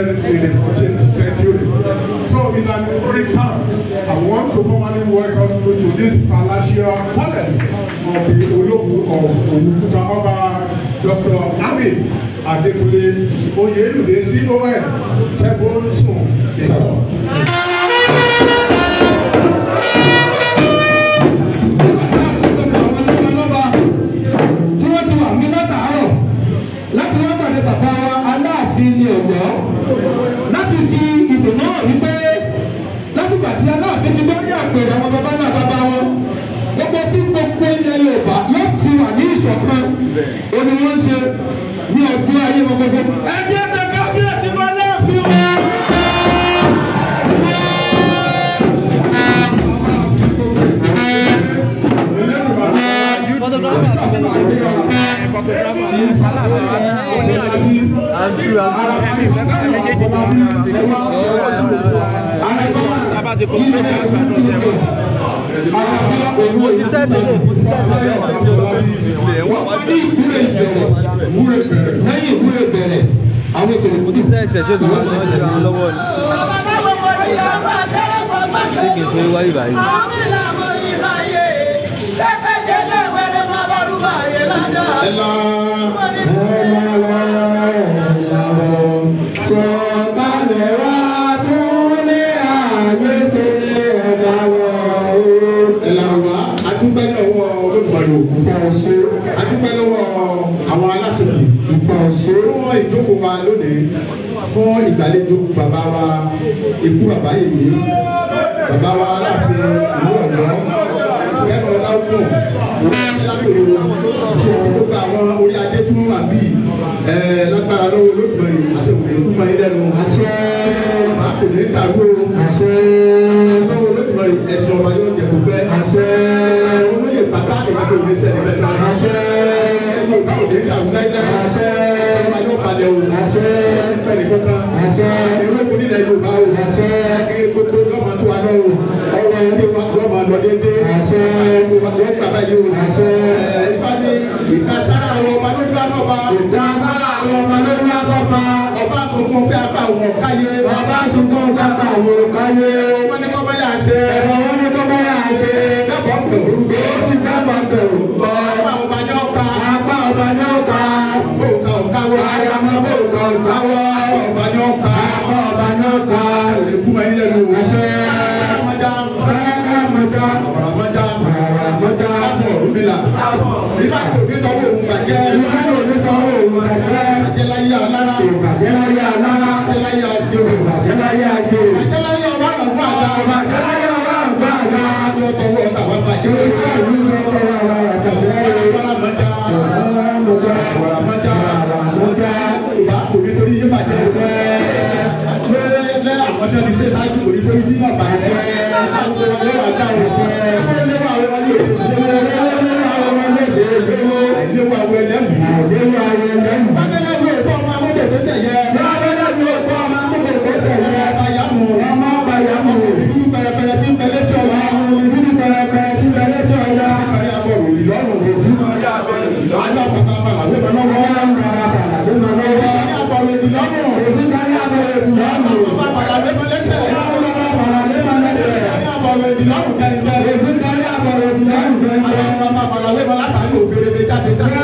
started in the 14th century. So it's an historic town. I want to formally welcome you to this palatial palace of the Olowu of Owu-Kuta, Oba Dr. Ahmed Adekunle Oyelude, CON, Tebosun Ìtàn. Tí wọ́n ti wà ní látàárọ̀ láti wá pàdé bàbá wa Aláàfin ní Ọ̀yọ́ láti fi ìdùnnú hàn wípé látìgbà tí Aláàfin ti dórí àpèrè àwọn bàbá náà bàbá wọn gbogbo bí gbogbo ilẹ̀ Yorùbá yóò ti wà ní ìṣọ̀kan òní wọ́n ń ṣe ní ọdún ayé wọn gbogbo. Ẹ jẹ́ ṣe kábíyèsí bá Aláàfin o. Lẹ́yìn ìwúre bẹ̀rẹ̀ àwọn ètò Mo ti sẹ́ẹ̀tì ẹ̀ ṣé o ti wọ́n lọ́wọ́ ju àwọn lọ́wọ́ ni. Ṣé kì í ṣe wáyé báyìí? Sọ̀kalẹ̀ wá tún ní àgbèsè ẹ̀dá wọ̀ Ẹ̀làwà, adúpẹ́ lọ́wọ́ Olódùmarè òkú. Adúpẹ́ lọ́wọ́ àwọn aláṣẹ fún ìjókòó wa lónìí fún ìgbàlejò bàbá wa ikú bàbá yèyé bàbá wa Aláàfin ìlú Ọ̀yọ́ kẹ́kọ̀ọ́ láwùjọ lápèrè gbogbo àwọn orí adé tí wọ́n wà bíi lágbára lọ́wọ́ Olódùmarè àṣẹ òkè kú mọ́ ilé nu àṣẹ bàbá kò ní dàrú o àṣẹ lọ́wọ́ Olódùmarè ẹ̀sìn ọba yóò jẹ gbogbo ẹ̀ àṣẹ olóyè bàtà ìgbàgbọ́ òní sẹ́ni mẹ́ta àṣẹ Yorùbá ò ní dàrú láíláí àṣẹ ọba yóò balẹ̀ o àṣẹ pẹ̀lú kankan àṣẹ ìrọ́pọ̀ nílẹ̀ Yorùbá o àṣẹ kiri gbogbo lọ́mọ tó wà lọ́wọ́ ọ̀rọ̀ ilé wa lọ́mọ lọ déédéé àṣẹ Yorùbá yóò gbà báyìí o àṣẹ ìfani ìtasára àwọn ọba lójú àbọ̀bá ìtasára àwọn ọba lójú àbọ̀bá ọba sunkún pé apá òun ọ̀káyé Bàbá sunkún kápá àwọn òkáyé. Wọ́n ní kọ́ bá yà ṣe Ẹ̀rọ wọn ní kọ́ bá yà ṣe. Dábàá pẹ̀lú Ó sì dábàá bẹ̀rù. Apá ọba ní ọ̀ka Apá ọba ní ọ̀ka. Òkà ọ̀ka wọ Àyàmọ́ bò kà ọ̀ka wọ́. Apá ọba ní ọ̀ka Apá ọba ní ọ̀ka. Òní fún ẹyin lẹ́nu Àṣẹ. Ọmọdé Kárakáramájá. Ọ̀rọ̀mọdé Ọ̀rọ̀mọdá. Lápò Ọ̀rúnmìlà Ìfà kò ní tọwọ́ òun bàjẹ́ Ìfá kò ní tọwọ́ òun bàjẹ́. Bàjẹ́ láyé alára Ìbàjẹ́ láyé alára. Bàjẹ́ láyé àjò Ìbàjẹ́ láyé àjò. Bàjẹ́ láyé ọba àgbà àgbà Ìbàjẹ́ láyé ọba àgbà àgbà. Àjọ tọwọ́ tàwa bàjẹ́ Ìfá ìlú tọwọ́ àwọn àgbàjẹ́. Ọ̀rọ̀mọdé Ọ̀rọ̀mọdá. Ọ̀rọ̀mọdé Ọ̀rọ̀mọdá. Ìbá kò ní torí yín bàjẹ́ lẹ́ àwọn tí wọ́n ti ṣe ṣáájú kò ní torí yín náà bàjẹ́ àwọn ọmọ wa dá o lẹ́wọ̀ àwọn ọmọ ẹlẹ́wọ̀ àwọn ẹlẹ́mù. Bákẹ́lẹ́ wo ètò ọmọ amúdè gbèsè yẹ. Ọba yàmù. Ìdúdú pẹrẹpẹrẹ tí ń bẹ létí ọ̀la. Kárí abọ́ ròyìn lọ́rùn. Àjọ bàbá bàlà ló mọ lọ́wọ́. Kárí abọ́ ròyìn lọ́rùn. Bàbá bàlà ló mọ lẹ́sẹ̀. Kárí abọ́ ròyìn lọ́rùn kẹ́ńtẹ́. Àwọn bàbá bàlà ló mọ látàrí òfèrèfé jáde jáde.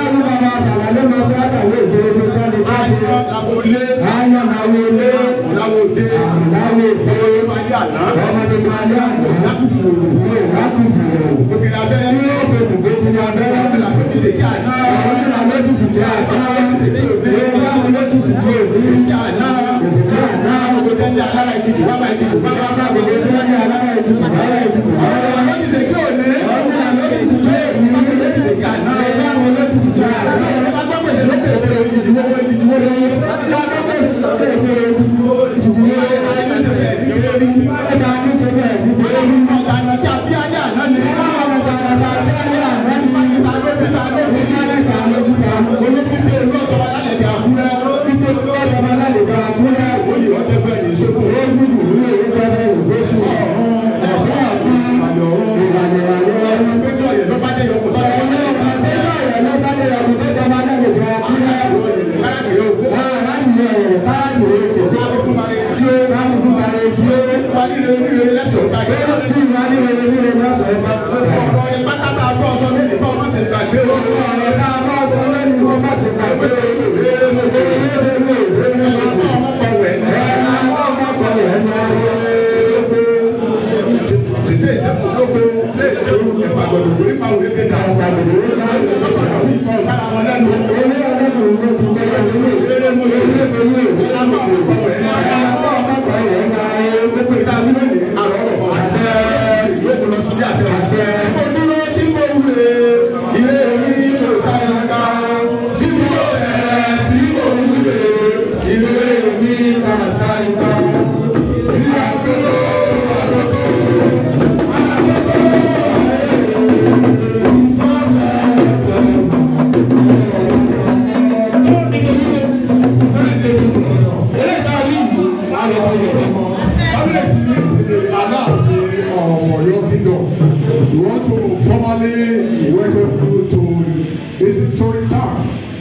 Ayọ̀ làwọlé. Làwọlé. Ọmọdé àná. Lákùfù. Òkèrè abẹ́rẹ́. Ọmọdé làwọn ti ṣèkí àná. Ṣèkí àná. Òkèrè alára ìdíjì wá bá ìdíjì wá bá. Àwọn ti ṣèkí òní. Ọmọdé ti ṣèkí àná. Ọmọdé pèsè lókè òkèrè ìdíjì wọ́wọ́ ìdíjì wọ́wọ́. Ọ̀gá tí a bí alẹ́ àná ni. Olókùté olú ọ̀tọ̀ba lálẹ́ bí Àkúrẹ́. Oyè ọ̀tẹ̀ bẹ́ẹ̀ ní sókò. Ìbàdàn ọ̀run. Péjọ yẹn ló bá dé yọkùn tó yẹ. Àkúrẹ́. dúró. Wà nílé oníire lẹ́sẹ̀ ọ̀tá gẹ́. Kí wà nílé oníire lẹ́sẹ̀ ọ̀tá gẹ́. Ọ̀rọ̀ ipá tátà bọ́ sọ lẹ́nu kọ́ má ṣe gbàgbé o. Ọ̀rọ̀ tá a bọ́ sọ lẹ́nu kọ́ má ṣe gbàgbé o. Ṣèṣe ìṣẹ́kù lóko ìpàgbọ̀dọ̀ nípa òwe kéka ọ̀gbàgbọ̀dọ̀ nípa sára wọn lẹ́nu. Gbogbo ìta mílíọ̀nù àrọ̀ ọ̀rọ̀ kan. Yóò lọ sí àṣẹ àṣẹ. Mo dúró tí mo wúre, ilé mi kò sáyà ká. Bí mo rẹ̀ bí mo wúre, ilé mi kò sáyà ká. Bí a dúró We want to formally welcome you to this historic town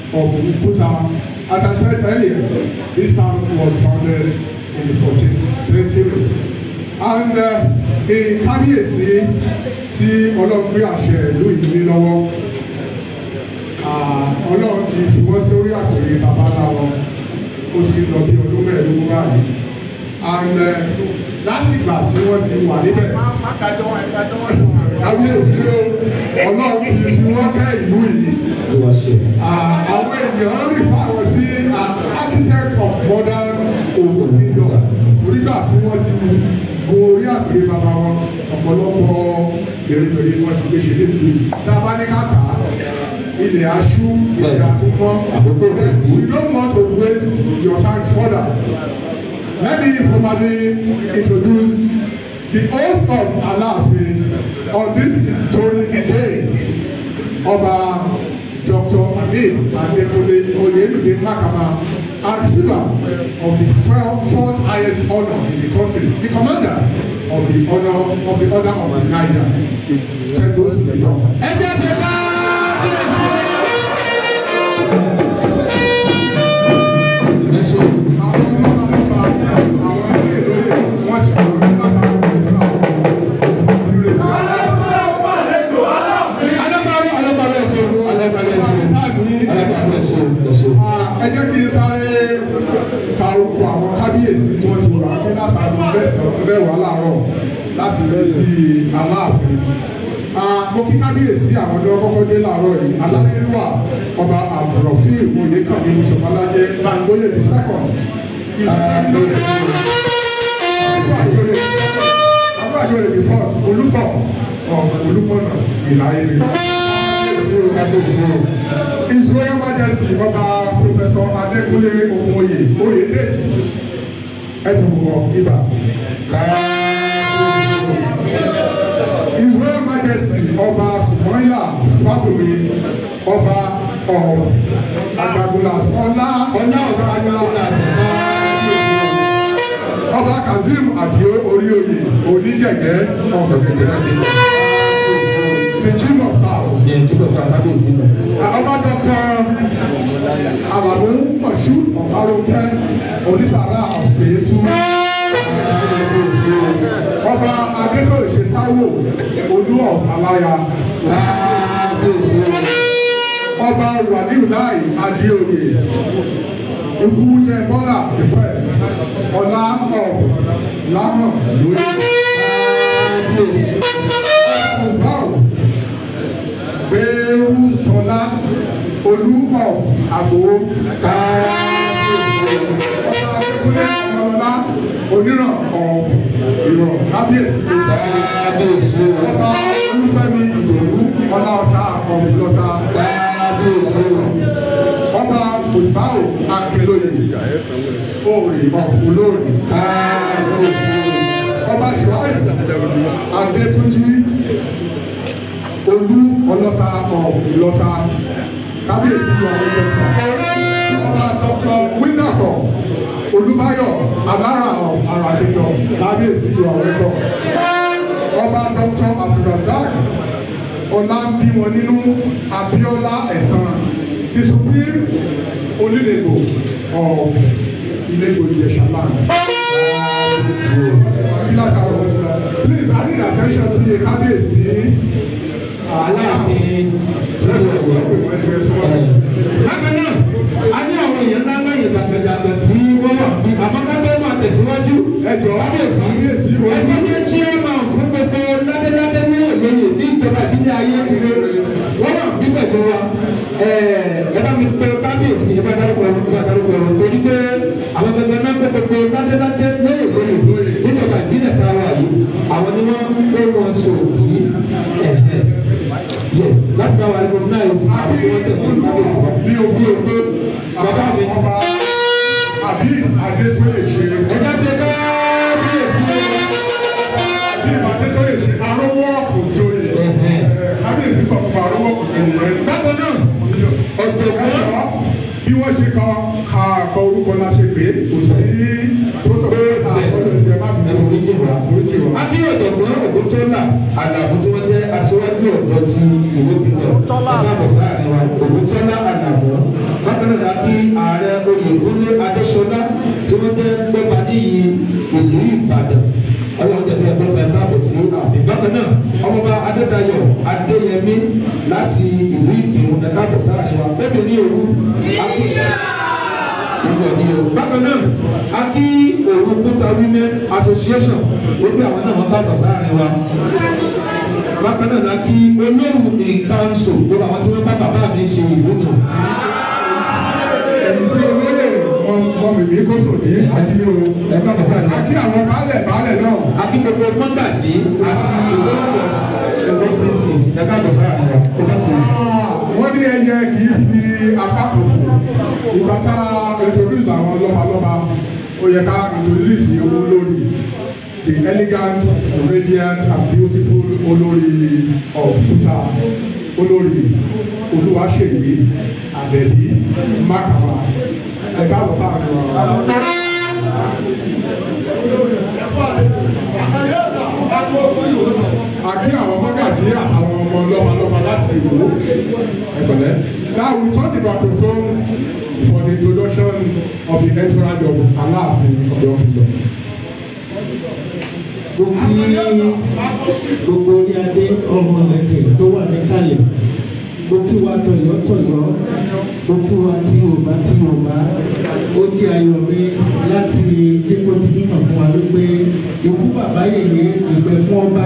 of Oguta. As I said earlier, this town was founded in the 14th century. And the Kábíyèsí tí Ọlọ́run gbé àṣẹ ìlú yìí lé lọ́wọ́, Ọlọ́run ti fi wọ́n sórí àpèrè bàbá ńlá wọn, ó ti lọ bí ọdún mẹ́ẹ̀ẹ́dógún báyìí. And láti ìgbà tí wọ́n ti wà níbẹ̀, kábíyèsí o, Ọlọ́run ti fi wọ́n kẹ́ ìlú yìí. Àwọn ènìyàn rí fáwọn sí architect of modern Owu kingdom. Onígbà tí wọ́n ti gun orí àpèrè bàbá wọn, ọ̀pọ̀lọpọ̀ èrèmèrè wọ́n ti gbé ṣe nílùú yìí. Tá a bá ní ká kà á, ilẹ̀ aṣú, ilẹ̀ àtúmọ̀, àkókò rẹ̀ sí. We don't want to waste your time further. Let me formally introduce the host of Aláàfin on this historic day, Ọba Dr. Hamid Adekunle Oyelude Makama, and receiver of the fourth highest honor in the country, the commander of the honor of the Order of Niger. Ṣẹ́gun Ìjọba. Ẹ jẹ́ fẹ́ kábíyèsí. Ẹ jẹ́ kí n sáré ka orúkọ àwọn kábíyèsí tí wọ́n ti wà ní látàrí mẹ́wàá láàárọ̀ láti retí Aláàfin. Mo kí kábíyèsí àwọn tí wọ́n kọ́kọ́ dé láàárọ̀ yìí. Aláyélúwà Ọba Abdulrafiu Oyèkànmí Mọ́ṣọ́bálájé Báńgbóyè the second. Àwọn àjọyọ̀ the first Olúbọ̀ of Olúbọ̀nà Ìlàyé. His Royal Majesty Ọba Professor Adekunle Omoye Oyedeji Ẹdùn of Iba. His Royal Majesty Ọba Sùmọ́yà Fábùmí Ọba of Agbagulas Ọlá Ọlá Ọba Agbagulas Ọba Kazeem Adio Oríoyè Onígẹ̀gẹ́ of Ẹ̀sìnkìrẹ́. The Chief of Staff. Ọba Dr. Alamu Moshood Ọ̀bárókẹ́ Onísàrà Ọ̀fẹ́sù. Ọba Adékòrèṣe Táíwò Olú Ọ̀kàláyà. Ọba Wàlíùláì Adéoyè. Ikú jẹ́ Bọ́lá the first. Ọlá of Láhàn lórí. Gbẹ̀rúsọlá Olúbọ̀ Àgbò Ọba Adékúnlé Ọlọ́lá Oníràn of Ìrọ̀ Kábíyèsí. Ọba Olúfẹ́mi Ìdòwú Ọláọ̀tá of Ìlọ́ta. Ọba Òṣìbáwò Akínlóye Òòrè of Olóòrè. Ọba Ṣùháìbù Adétúnjí Olú Ọlọ́ta of Ìlọ́ta. Kábíyèsí yọ àwọn ọjọ́. Ọba Dr. Winnaco Olúbáyọ̀ Alára of Àràdéjọ. Kábíyèsí yọ àwọn ọjọ́. Ọba Dr. Abdulrasaq Ọlábíwọnínú Abíọ́lá Ẹ̀sán the Supreme Onílẹ̀gbò of Ilé-Ìgbò Ìjẹ̀ṣà land. I need attention to the kábíyèsí. Aláàfin sílẹ̀ Ọ̀yọ́. Bákan náà, a ní àwọn èèyàn ńlá ńlá yìí jàgbẹ̀jàgbẹ̀ tí wọ́n wà bí àmọ́ kábíyèsí máa tẹ̀síwájú. Ẹjọ́ kábíyèsí kábíyèsí ẹgbẹ́ ní chairman fún gbogbo ládéládé ní òye ní ìjọba ìbílẹ̀ ayé ìwé wọ́n wà bí pẹ̀lú wa. Ẹ bá mi pe kábíyèsí ẹ bá dárúkọ ẹni bá dárúkọ ẹni torí pé àwọn gbẹgbẹ náà pé gbogbo ládéládé ní òye níjọba ìbílẹ̀ tá a wà yìí àwọn ni wọ́n ń pé wọn sọ yìí. Yes, láti bá wa recognize àwọn tí wọ́n tẹ̀lé kábíyèsí wa. Ní Bí o pé bàbá mi. Ọba àbí Adétóyè ṣe. Ẹ̀ka ti kábíyèsí. Àbí Adétóyè ṣe arówó òjòyè. Kábíyèsí sọ fún arówó òjòyè. Bákan náà, ọ̀jọ̀gbọ́n Bí wọ́n ṣe kọ kọ orúkọ la ṣe pé kò sí protocol àkọlù ìjẹ má bínú. ẹ̀fọ́nìjì wa. Àforíjì wa. Akí ọ̀jọ̀gbọ́n Ògúntọ́lá Àlàbù tí wọ́n jẹ́ aṣíwájú ọ̀dọ́ ti ìwé kíkọ. Ẹ̀ka àbọ̀ sáàrin wa Ògúntọ́lá Àlàbù. Bákan náà kí ààrẹ Oyèkúnlé Adéṣọlá tí wọ́n jẹ́ gbẹ́gbadíyì ìlú Ìbàdàn. Ọlọ́run jẹ́ kí ẹgbẹ́ bá káàbọ̀ sí ààfin. Bákan náà ọmọọba Adédayọ̀ Adéyẹmí láti ìlú Ìkìrun ẹ̀ka àbọ̀ sáàrin wa. Bẹ́ẹ̀ ni òru. Bákan náà a kí Òru Kúta Women Association wípé àwọn náà wọ́n káàbọ̀ sáàrin wa. Bákan náà la kí Olówu in council gbogbo àwọn tí wọ́n bá bàbá mi ṣe ìlú tù. Èyí tí olóyè ọmọ mi kò sò ní àdìo. Ẹ káàbọ̀ sáàrin wa. Àkí àwọn baálẹ̀ baálẹ̀ náà. A kí gbogbo mọ́gàjí àti ìwé princess ẹ káàbọ̀ sáàrin wa. Over to you. Wọ́n ní ẹyẹ kì í fi apá kan fò. Ìgbà tá a introduce àwọn lọ́balọ́ba, ó yẹ ká introduce olórí. The elegant, radiant and beautiful olórí of Kuta, olórí Olúwaṣèyí Àbẹ̀bí Mákàmá. Ẹ káàbọ̀ sáàrin wa. Àkí àwọn mọ́gàjí àtàwọn ọmọ lọ́balọ́ba láti Ìwó. Ẹgbẹ̀lẹ́. Now we turn the microphone for the introduction of the entourage of Aláàfin of the Kingdom. Mo kí gbogbo orí adé ọmọ lẹ́kẹ̀ tó wà níkàlẹ̀. Mo kí wa tọ̀yọ́tọ̀yọ́, mo kí wa tí Yorùbá tí Yorùbá. Ó jẹ́ ayọ̀ mi láti jẹ́ kó di mímọ̀ fún wa wípé ikú bàbá yèyé ìgbẹ́ fún ọba.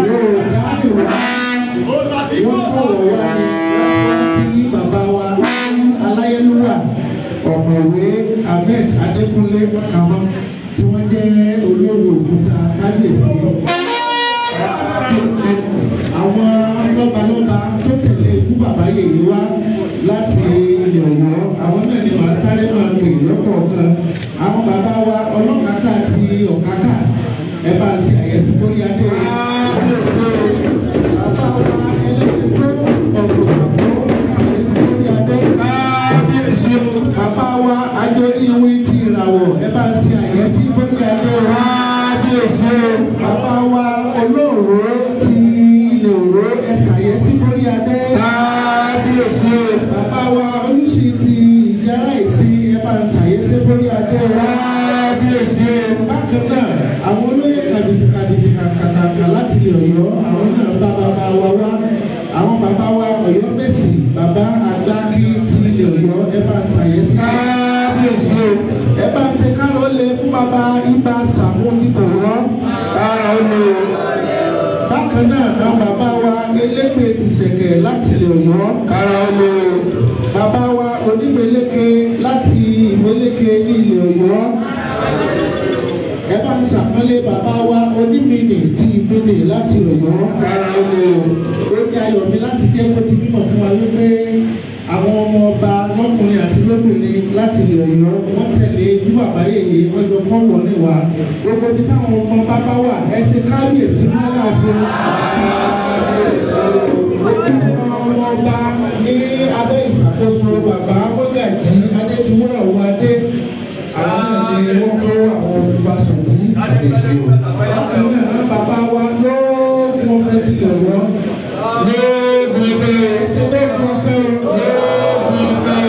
Yorùbá ìwà wọ́n kọ̀ wá ní láti kí bàbá wa aláyélúwà ọ̀mọ̀wé Ahmed Adékúnlé Mọ́kàmọ́ tí wọ́n jẹ́ olórí Òkúta kábíyèsí. Àwọn lọ́balọ́ba tó tẹ̀lé ikú bàbá yèyé wá láti ilẹ̀ Ọ̀yọ́ àwọn náà ni màá sáré máa pè lọ́kọ̀ọ̀kan. Àwọn bàbá wa ọlọ́kàkà àti ọ̀kàkà ẹ bá ń ṣe àyẹ̀sí kórí adé. Bàbá wa ẹlẹ́sìn tó ọ̀gbọ̀n àyẹ̀sí kórí adé. Kábíyèsí o. Bàbá wa ajóríwí ti ìràwọ̀ ẹ bá ń ṣe àyẹ̀sí kórí adé. Kábíyèsí o. Bàbá wa olóòró ti ilẹ̀ òró ẹ ṣàyẹ̀sí kórí adé. Kábíyèsí o. Bàbá wa olùsí ti ìjárá ìsí ẹ bá ń ṣàyẹ̀sí kórí adé. Kábíyèsí o. Bákan náà àwọn olóyè kàbìtì kàbìtì kàkàkà láti ilẹ̀ Ọ̀yọ́ àwọn náà bá bàbá wa wá. Àwọn bàbá wa Ọ̀yọ́ Mèsì bàbá Àgbákí ti ilẹ̀ Ọ̀yọ́ ẹ bá ń ṣàyẹ̀sí. Kábíyèsí o. Ẹ bá ń ṣe kárọ̀ lé fún bàbá Ibà Sàmú títọ̀rọ̀. Kára ó lé o. Bákan náà àwọn bàbá wa elépè ti ṣẹ̀kẹ̀ láti ilẹ̀ Ọ̀yọ́. Kára ó lé o. Bàbá wa onímẹ̀lẹ́kẹ láti ìmẹ̀lẹ́kẹ ní ilẹ̀ Ọ̀yọ́. Ẹ bá ń ṣàpọ́nlé bàbá wa onímìnì ti ìmìnì láti Ọ̀yọ́. Kára ó lé o. Ó jẹ́ ayọ̀ mi láti jẹ́ kó di mímọ̀ fún wa wípé àwọn ọmọ ọba lọ́kùnrin àti lóbìnrin láti ilẹ̀ Ọ̀yọ́ wọ́n tẹ̀lé bí bàbá yèyé wọ́n jọ kọ́ wọlé wa. Gbogbo ibi táwọn ọmọ bàbá wà ẹ ṣe kábíyèsí fún Aláàfin. Gbogbo ọmọ ọba ní abẹ́ ìṣàkóso bàbá Mọ́gàjí Adédìwúrà Owóadé àwọn náà ni wọ́n kó àwọn olùbásùn ní Kábíyèsí o. Bákan náà bàbá wa lóògùn ọ̀fẹ́ tilẹ̀ Ọ̀yọ́. Lóògùn ọ̀fẹ́ o. Ẹ̀sìn lóògùn ọ̀fẹ́ o. Lóògùn ọ̀fẹ́ o.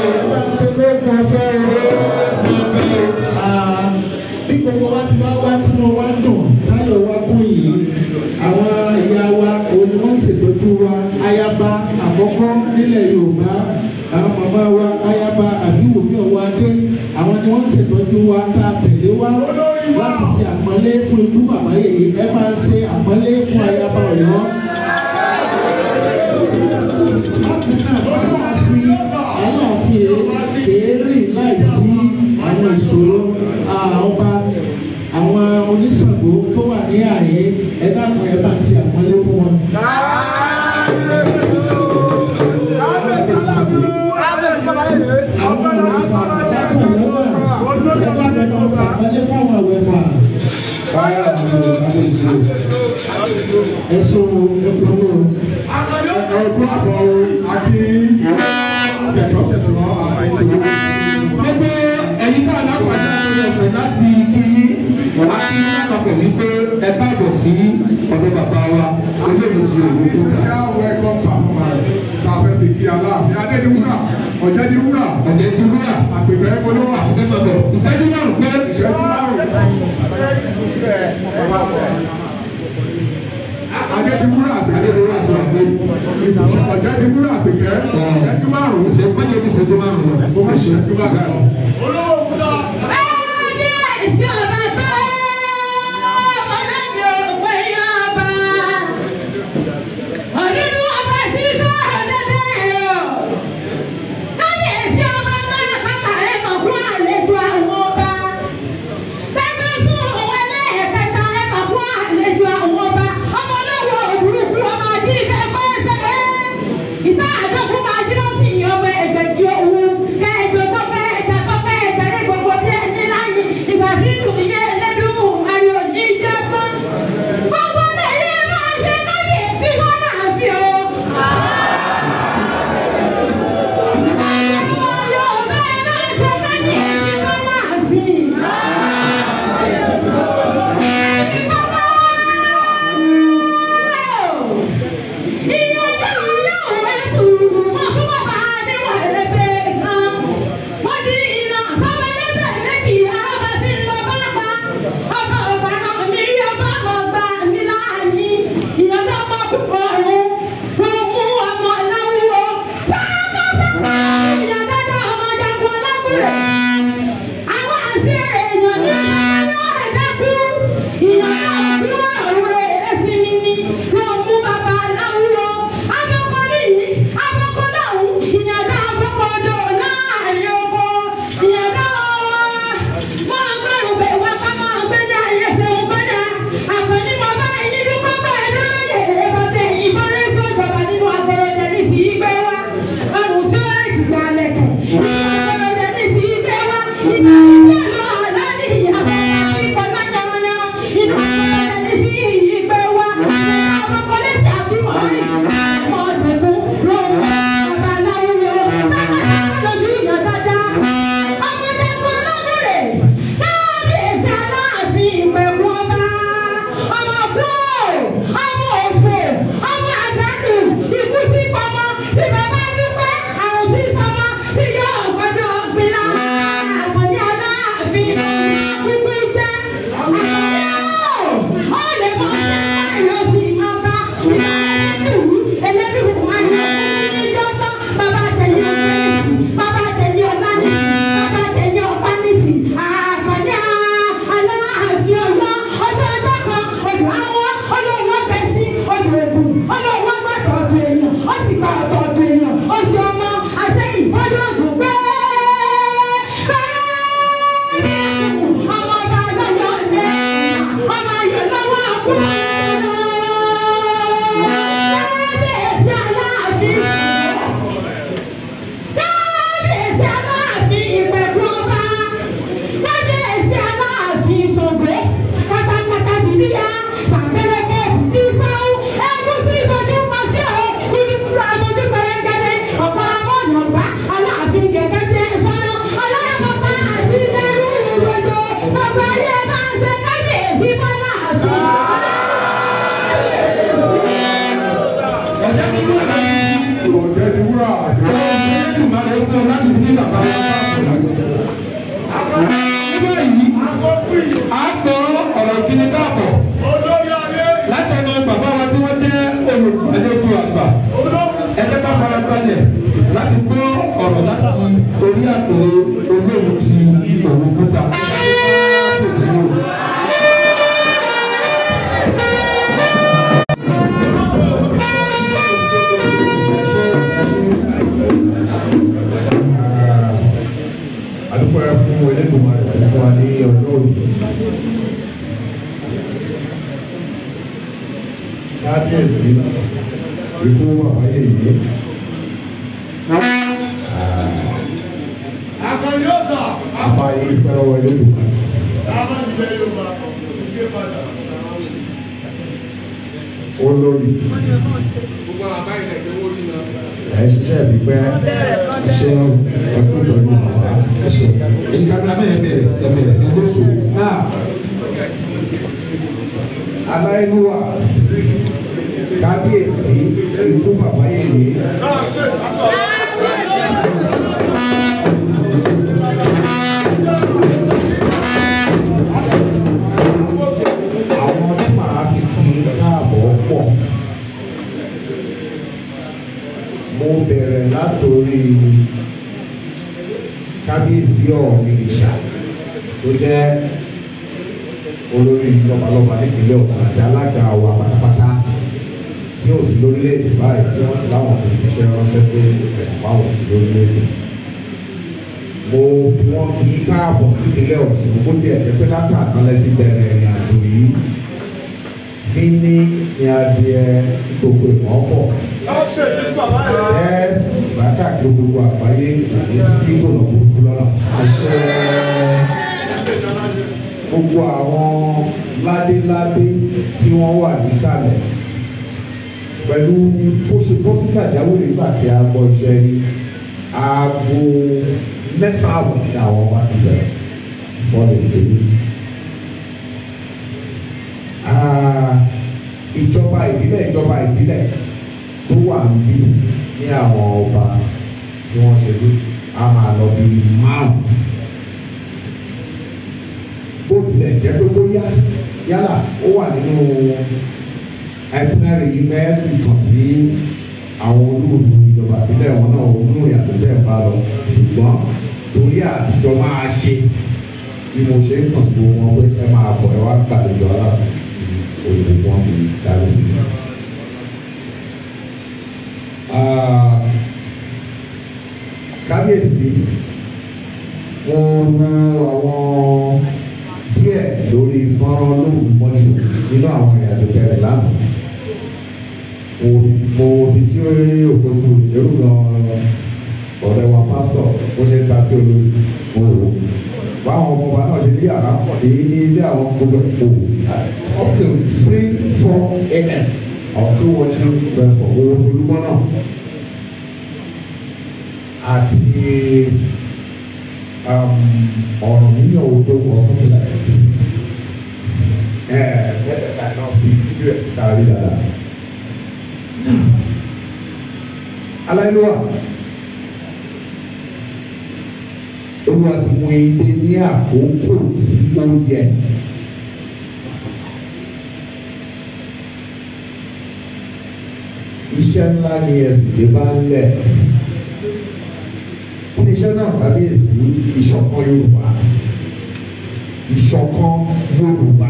wa tá a tẹ̀lé wá láti ṣe àpọ́nlé fún ikú bàbá yèyé ẹ máa ṣe àpọ́nlé fún ayaba Ọ̀yọ́. Bákan náà Aláàfin èérì láìsí àwọn ìṣòro ọba àwọn oníṣàngó tó wà ní ààyè ẹ dákun ẹ bá ṣe àpọ́nlé fún wọn. Gbogbo ẹ̀yin náà lápàdé ọ̀fẹ́ láti kí wá sí lápapọ̀ wípé ẹ káàbọ̀ sí ọ̀dọ̀ bàbá wa olóòtú ti òun tó ta. Special welcome performance tá a fẹ́ fi kí Aláàfin Adédiwúrà Ọ̀jẹ̀diwúrà Ọ̀jẹ̀diwúrà àpèfẹ́ polówó àpèfẹ́ mọ̀bọ̀ ìṣẹ́jú márùn-ún pé ìṣẹ́jú márùn-ún. Adédiwúrà Adédiwúrà ti wà pé Ọ̀jẹ̀diwúrà àpèfẹ́ ìṣẹ́jú márùn-ún. Ìṣẹ́jú márùn-ún lọ. Mo má ṣẹ́jú márùn-ún. Láti gbọ́ ọ̀rọ̀ láti orí àpèrè olóhùn ti òun kúta. Kábíyèsí ikú bàbá yèyé. Àbá yìí pẹ́ lọ́wọ́ Elédùmarè. Olórí ẹ ṣiṣẹ́ bí pẹ́ ṣe ẹkú pẹ̀lú bàbá ẹ ṣe ìgbàgbọ́ mẹ́rin bẹ̀rẹ̀ ẹ̀ẹ́dẹ́sù náà aláìlúwà kábíyèsí ikú bàbá yèyé. Àwọn tí màá fi kí káàbọ̀ pọ̀. Mo bẹ̀rẹ̀ látòrí kábíyèsí Ọ̀ọ̀nìrìṣà tó jẹ́ olórí lọ́balọ́ba nípínlẹ̀ Ọ̀ṣun àti alága wa pátápátá tí ò sí lórílẹ̀‐èdè báyìí tí wọ́n sì láwọn tó fi iṣẹ́ ránṣẹ́ pé ẹ̀kọ́ báwọn sí lórílẹ̀‐èdè. Mo fi wọ́n kí káàbọ̀ sípínlẹ̀ Ọ̀ṣun bó tiẹ̀ jẹ́ pé látàná lẹ ti bẹ̀rẹ̀ ìrìn àjò yìí. Fíní ni adìẹ ìkòkò ìmọ̀ọ́pọ̀. Ẹ bàtà kí gbogbo àgbáyé kò ní sí tònà burúkú lọ́nà. Àṣẹ gbogbo àwọn ládéládé tí wọ́n wà níkàlẹ̀ pẹ̀lú bó ṣe bọ́ sí pàjáwìrì nígbà tí a gbọ́ iṣẹ́ ní aago 9:30 ní àwọn ọba ti bẹ̀rẹ̀ fọ́lẹ̀ ìṣèlú. Ìjọba ìbílẹ̀ tó wà níbí ní àwọn ọba tí wọ́n ṣe ní a máa lọ bí 5. Bó tilẹ̀ jẹ́ pé bóyá yálà ó wà nínú itinerary yìí mẹ́sì kàn sí àwọn olóòlù ìjọba ìbílẹ̀ wọn náà nínú ìyàtọ̀ bẹ́ẹ̀ bá lọ ṣùgbọ́n torí àtijọ́ máa ṣe bí mo ṣe ń kàn sí gbogbo wọn pé ẹ máa bọ̀ ẹ wá gbàlejò aláàfin òyìnbó wọn fi darí sí i. Kábíyèsí wọn mú àwọn díẹ̀ lórí fọ́nrán lóhùn mọ́jú nínú àwọn ìrìnàjò tẹ̀lé lánàá. Mo ibi tí ó rí òkòtù ìlérú gan ọ̀rẹ́ wa pásítọ̀ ó ṣe ń ta sí olórí mo rò ó. Báwọn ọmọ ọba náà ṣe ní yàrá pọ̀ ní ilé àwọn gbogbo up till 3-4 a.m. I was still watching verse for owó olúmọ náà àti ọ̀rọ̀ mílíọ̀nù odò or something like that. Mẹ́tẹ̀ẹ̀ta náà fi fídíò ẹ̀ síta rí dáadáa. Aláìlúwà Olúwa ti mú ilé ní àkókò tí ó yẹ. Iṣẹ́ ńlá ni ẹ̀sìn dé bá ń lẹ̀. Kí ni iṣẹ́ náà kábíyèsí? Ìṣọ̀kan Yorùbá. Ìṣọ̀kan Yorùbá.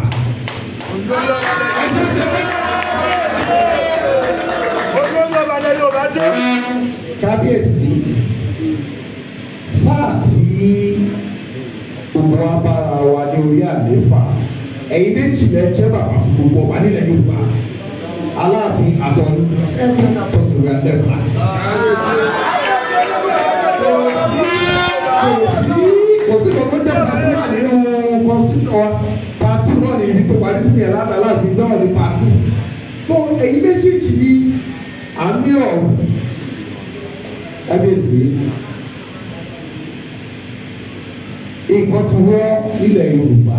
Kábíyèsí sáà tí gbogbo wa bára wa ní orí àlééfà ẹ̀yin méjì lẹ jẹ́ bàbá fún gbogbo ọba nílẹ̀ Yorùbá. Aláàfin àtọ́ni every other person we are left back. Kò sí kò tó jẹ́ pàtó wà nínú constitution wa pàtó náà ní ibi tó parí sí ní ẹ̀ láti Aláàfin náà ní pàtó. So èyí méjèèjì ni àmì ọ̀rọ̀ kábíyèsí. Nǹkan ti wọ́ ilẹ̀ Yorùbá.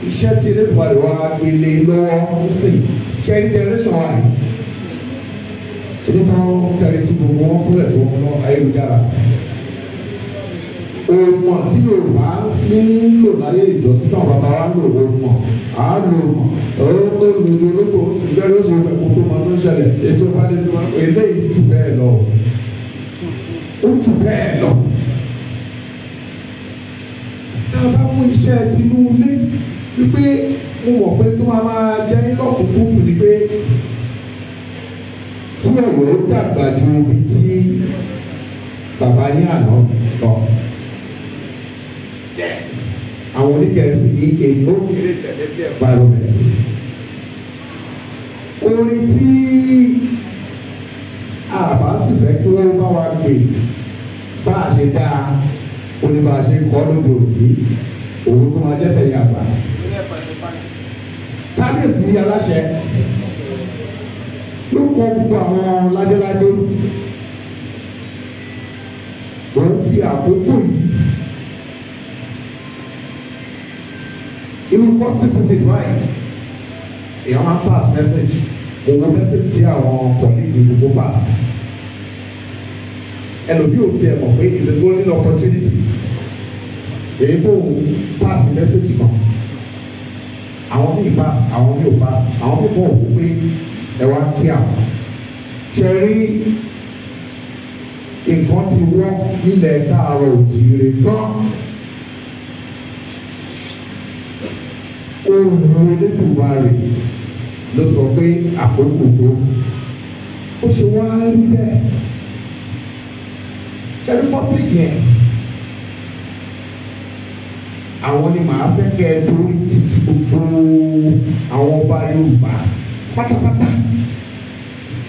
Iṣẹ́ tí Elédùmarè wá gbélé lọ́wọ́ nísìnyí ṣe ní generation wa yìí èdè kan tẹ̀lé tí gbogbo wọn kúrẹ̀ tó wọn lọ ayélujára. Òmò tí Yorùbá ń lò láyé ìjọsìn náà bàbá wa ń lò òmò à ń lò òmò ọ̀rọ̀ tó lò ní olóko ìgbẹ́ ló ṣe kó tó máa tó ń ṣẹlẹ̀ ètò ìbálẹ̀ tó máa eléyìí jù bẹ́ẹ̀ lọ ó jù bẹ́ẹ̀ lọ. Tá a bá mú iṣẹ́ tinú ilé wípé mo mọ̀ pé tó máa máa jẹ́ lọ́kùnkúndùn ni pé kí ọ̀rọ̀ ó dàgbà ju ibi tí bàbá yín àná lọ. Àwọn oníbí Gẹ̀ẹ́sì ní èlò environment. Orin tí àbá sì fẹ́ kí wọ́n bá wa gbè bá a ṣe dáa ó ní bá a ṣe kọ́ lóde òní òun ló máa jẹ́ tẹ̀yìn àgbà. Kábíyèsí aláṣẹ ló kọ gbogbo àwọn ládéládé òun fi àkókò yìí irú kọ́sìtìsì báyìí èèyàn máa ń pass message òun message tí àwọn colleague gbogbo pass ẹlòmíì ò tiẹ̀ mọ̀ pé it's a golden opportunity èyí kò pass message kan àwọn míì pass àwọn míì ò pass àwọn míì kàn wò pé ẹ wá kí àwọn ṣe rí nǹkan ti wọ́n nílẹ̀ káàárọ̀ òjìire gan. Ohun Elédùmarè ló sọ pé àkókò tó ó ṣe wá rí bẹ́ẹ̀. Ṣé public yẹn àwọn ni màá fẹ́ kẹ́ ẹ torí títí gbogbo àwọn ọba Yorùbá pátápátá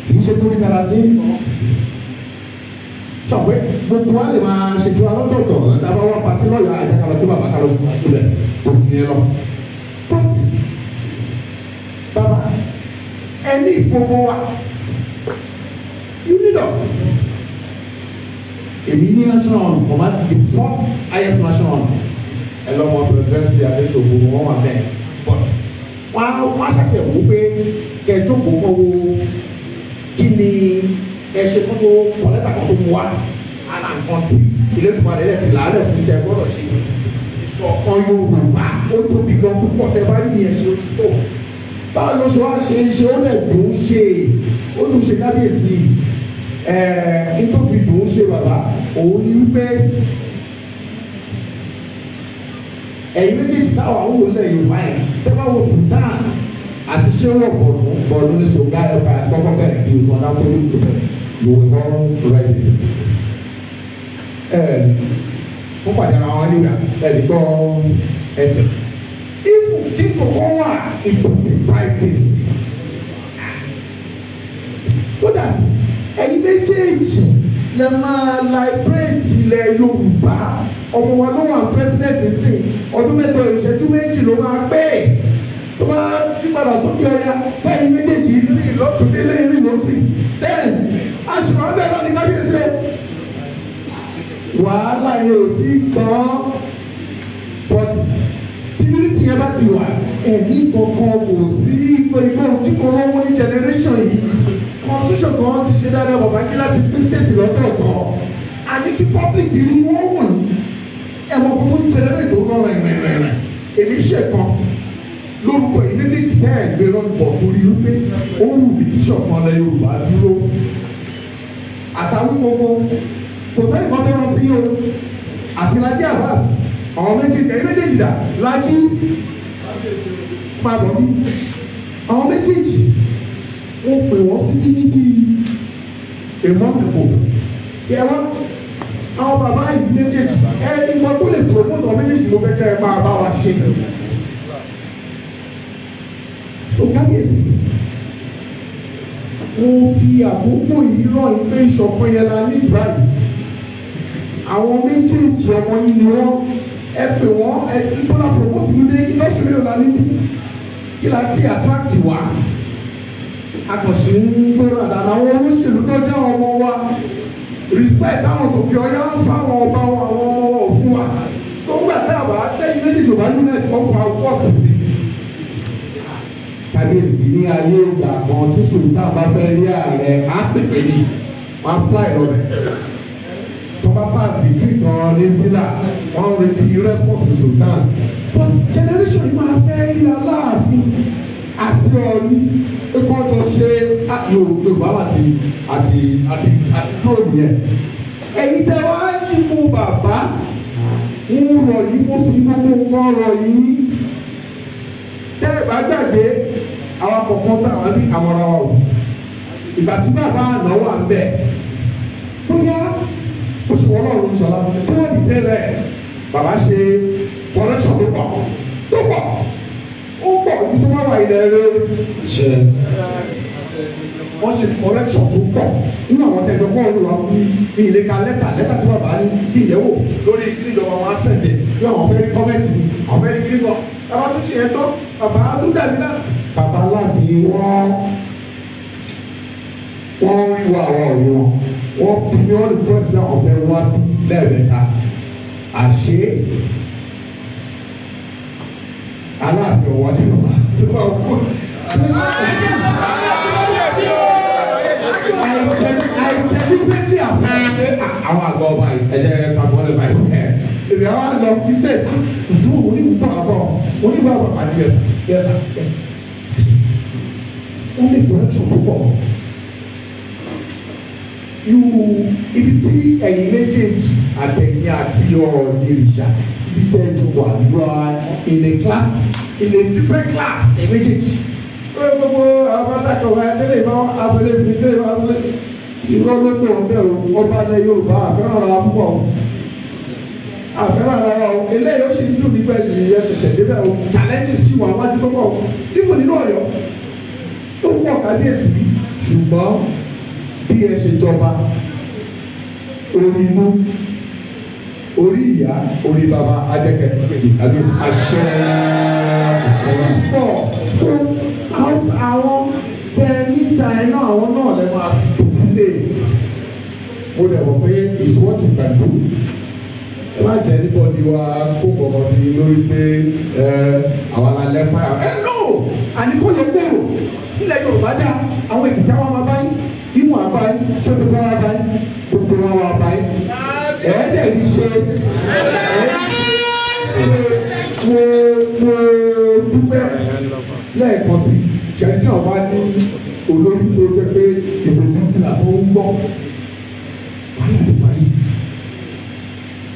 kì í ṣe torí tara tí sọ̀pẹ́ gbogbo wa lè máa ṣètò alọ́tọ̀ọ̀tọ̀ lábá wá pàtí lọ́yọ̀ àjàkálọ̀ tó bàbá kálọ̀ tó bẹ̀ kò sí yẹn lọ. But bàbá ẹ ní gbogbo wa, you need us. Èmi ní national honour command the fourth highest national honour ẹ lọ́mọ presidency adétòkò wọn wà bẹ́ẹ̀ but wọ́n á ṣàtẹ̀wò pé kẹjọ́kọ̀ọ́ kọ́ wo kí ni ẹ ṣe fún tó kọ̀lẹ́tà kan tó mú wa ara nǹkan tí ilé ìfúnpá rẹ̀ ti làálẹ̀ fún tẹ gbọ́dọ̀ ṣe ìṣọ̀kan Yorùbá ó tóbi gan púpọ̀ tẹ bá rí ìyẹn ṣe tó báwo ló ṣe wá ṣe ṣe ó lè dùn ún ṣe ó dùn ṣe kábíyèsí ẹ̀ nítòfi dùn ún ṣe bàbá òun ni wípé ẹ̀yin méjèèjì táwọn àwọn olè Yorùbá yẹn tẹ́ bá wo Sultan àti ṣéwọ̀ bọ̀dún bọ̀dún ní sọ̀gá ẹ̀ka àti kọ́kọ́ bẹ̀rẹ̀ kí oṣù ọ̀dà kọ́lé tó bẹ̀rẹ̀ you will all write it. Wọ́n pàdé ara wọn nígbà ẹ̀ẹ́dì gbọ́ ẹ̀tẹ̀. Ibù tí kòkó wà it will be privacy so that ẹ̀yin méjèèjì lè máa liberate ilẹ̀ Yorùbá ọmọ wa ló wà president sí ọdún mẹ́jọ ìṣẹ́jú méjì ló máa pé tó bá ti padà sókè ọ̀yà tẹ́yìn méjèèjì rìn lọ́tùndínlé rìn lọ́sì then aṣùwọ̀n abẹ́ náà ní kábíyèsí o. Wàhálà yẹn ò tí tán but tí unity yẹn bá ti wà ẹ̀mí kankan kò sí ikọ̀ tí kò lọ́wọ́ ní generation yìí constitution kan ti ṣe dáadáa bàbá kí láti pín state lọ́tọ̀ọ̀tọ̀ àní kí public rí wọ́n wọ̀n ẹ̀wọ̀n kò tó ń generate tó rọrùn rìnrìnrìn èmi ṣèkan lórúkọ yìí méjèèjì tẹ́ ẹ̀ gbé lọ́nbọ̀ torí wípé ó wù mí kí ṣọ̀kan lẹ Yorùbá dúró àtàwọn gbogbo kò sẹ́ni kan tó rán sí o àti Laji Abbas àwọn méjèèjì ẹ̀yin méjèèjì dà Laji máa bọ̀ bí àwọn méjèèjì ó pè wọ́n sí ní níbi a month ago kí ẹ wá àwọn bàbá yìí méjèèjì ẹni kan tó lè promote àwọn méjèèjì ló fẹ́ kẹ́ ẹ máa bá wa ṣe. So kábíyèsí mo fi àkókò yìí rọ̀ yín pé ìṣọ̀kan yẹn la ní ìbáyìí àwọn méjèèjì ọmọ yìí ni wọ́n ẹ pè wọ́n ẹ bọ́lá promote mi dé lọ́sùn mélòó la níbí kí la ti attract wa akọ̀sí ń gbọ́dọ̀ àdàlà àwọn olóṣèlú tó jẹ́ ọmọ wa respect táwọn tòkè ọyá ń fáwọn ọba wọn àwọn ọmọ wọn ò fún wa tó ń gbà tá a bá tẹ́yìn méjèèjì ò bá nílẹ̀ ọkọ̀ àwọ̀ sí sí. Kábíyèsí ní ayé ìgbà kan tí Sultan bá fẹ́ rí ààrẹ á pèpè ní wọ́n á fly lọ́bẹ̀. Tó bá pààtì kíkan ní villa wọ́n retí response Sultan. But generation yìí máa fẹ́ rí Aláàfin àti Ọọ̀ni kọ́ jọ ṣe Yorùbá àti àti àti àti dúró nìyẹn. Ẹ̀yin tẹ́ wá yípo bàbá ń rọ̀ yìí mo fi gbogbo nǹkan rọ̀ yìí. Tẹ́ ẹ bá gbàgbé àwọn kọ̀ọ̀kan táwọn ní àmọ́ra wa o. Ìgbà tí bàbá àná wà ń bẹ̀ bóyá oṣù wọn náà ló ń sọlá tó wọ́n di tẹ́lẹ̀ bàbá ṣe correction tó pọ̀ tó pọ̀ ó pọ̀ ibi tó bá wà ilẹ̀ rẹ̀ ṣe wọ́n ṣe correction tó pọ̀ nínú àwọn tẹ̀gbẹ́ kọ́ olùwà ní ilé ka lẹ́tà lẹ́tà tí bàbá ní kí ìyẹ̀wò lórí kí ìjọba wọn á sẹ̀dẹ̀ bí àwọn fẹ́ rí kọ́mẹ̀tì ni àwọn fẹ́ rí kí lọ bàbá tó ṣe yẹn tán bàbá tó dàbí náà. Bàbá láti wọ́n rí wa àwọn ọ̀rẹ́ wọn wọ́n bí ní wọ́n request náà ọ̀fẹ́ wá bí lẹ́ẹ̀mẹ́ta àṣé Aláàfin ọ̀wọ́ ni bàbá tó bá wọ́n. I deliberately àfẹ́ àwọn àgbà ọba yìí ẹ̀jẹ̀ kàfọ́lẹ̀ báyìí ẹ̀ èmi àwọn àlọ́ fi state ìdúró onígbà àbọ̀ onígbà àbọ̀ àti yẹsà yẹsà yẹsà ó lè correction púpọ̀ irú ibi tí ẹ̀yin méjèèjì àtẹ̀yìn àti Ọọ̀nirìṣà ibi tẹ́ ẹ jọ wà you are in a class in a different class ẹ̀yin méjèèjì. Ó gbogbo àwọn pátákó wa tẹ́lẹ̀ ìbá aṣọlẹ̀ ìbí tẹ́lẹ̀ ìbá aṣọlẹ̀ Irọ́ ló pè wọ́n bẹ́ẹ̀ o, ọba ilẹ̀ Yorùbá àfẹ́ràn ara púpọ̀ àfẹ́ràn ara o, eléyìí ó sì ń dùn nípa ẹ̀sìn yẹn ṣẹ̀ṣẹ̀ débẹ̀ o, challenges sì wà wájú tó pọ̀ o, even nínú Ọ̀yọ́ tó pọ̀ kábíyèsí ṣùgbọ́n bí ẹ ṣe jọba orí inú orí ìyá orí bàbá ajẹ́kẹ̀ kábíyèsí. Àṣẹ àṣẹ pọ̀ fún àwọn tẹ níta ẹ náà àwọn náà lè máa tò sílé. Mo dẹ̀ mọ̀ pé is what you can do. Ẹ má jẹ́ anybody wa kó gbọ̀ngàn sí i lórí pé ẹ àwọn alẹ́ fáyà. Ẹ no! Àní kò lè gbòòrò. Ilẹ̀ Yorùbá dá àwọn Èkìtì àwọn máa báyìí, Imo àbáyé, Sókótó wa báyìí, gbogbo wọn wà báyìí. Ẹ̀ẹ́dẹ̀ ní ṣe mo mo dúpẹ́ lẹ́ẹ̀kan sí ṣẹ́ni tí àwọn bá ní olórí tó jẹ́ pé ìfòmísìlà tó ń gbọ́ wàhálà ti parí.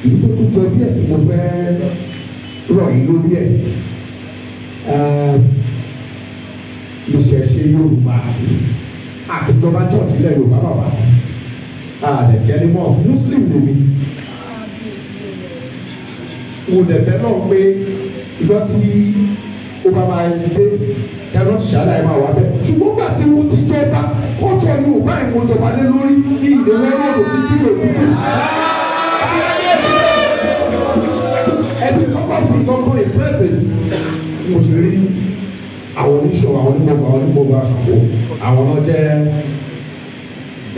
Èyí tó tún jọ díẹ̀ tí mo fẹ́ rọ̀ yín lórí ẹ̀ ìṣẹ̀ṣe Yorùbá àtijọba church ilẹ̀ Yorùbá bàbá àdẹ̀ jẹ́ ní mosque Muslim lèmi. Mo dẹ̀ bẹ́ náà pé ìgbà tí ó bá máa dé ẹ̀rọ ṣàlàyé máa wà bẹ́ẹ̀. Ṣùgbọ́n gbà tí mo ti jọba kọ́jọ Yorùbá ìmọ̀jọba lé lórí ní ìlera ọ̀rọ̀ ní kílò tútù. Ẹni tó bá fi kankan ìpẹ́sẹ̀ mo sì rí àwọn oníṣòwò àwọn onímọ̀gbà àwọn onímọ̀gbà aṣọ̀kò àwọn náà jẹ́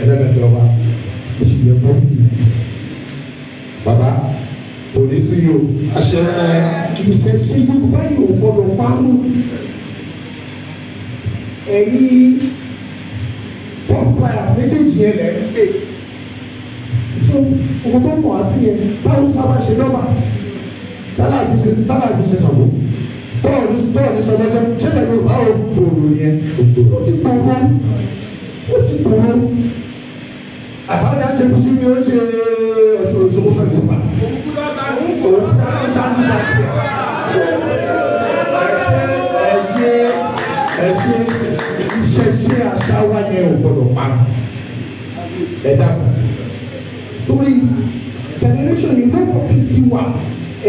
ẹlẹ́mẹ̀fẹ́ ọba ìṣìyẹ bọ́. Bàbá kò ní sí yìí o. Àṣẹ Ìṣẹ̀ṣe Yorùbá yìí ò gbọdọ̀ parun. Ẹ̀yin top flyers méjèèjì yẹn lẹ̀ ń pè. So òkú tó ń bọ̀ wá sí yẹn báwo sábà ṣe lọ́ba tálàbí ṣe sọ̀rọ̀ tọ́ọ̀ ní sọlọ́jọ́ ṣẹlẹ̀ Yorùbá ò gbòòrò yẹn ó ti gbòòrò ó ti gbòòrò àbájá ṣe kú sí mi ó ṣe Ọ̀ṣun Òṣogbo festival òun dáná ṣáájú àti ẹ ṣe ìṣẹ̀ṣe àṣà wa yẹn ò gbọdọ̀ parun ẹ dàgbà torí generation yìí lọ́pọ̀ kí ti wà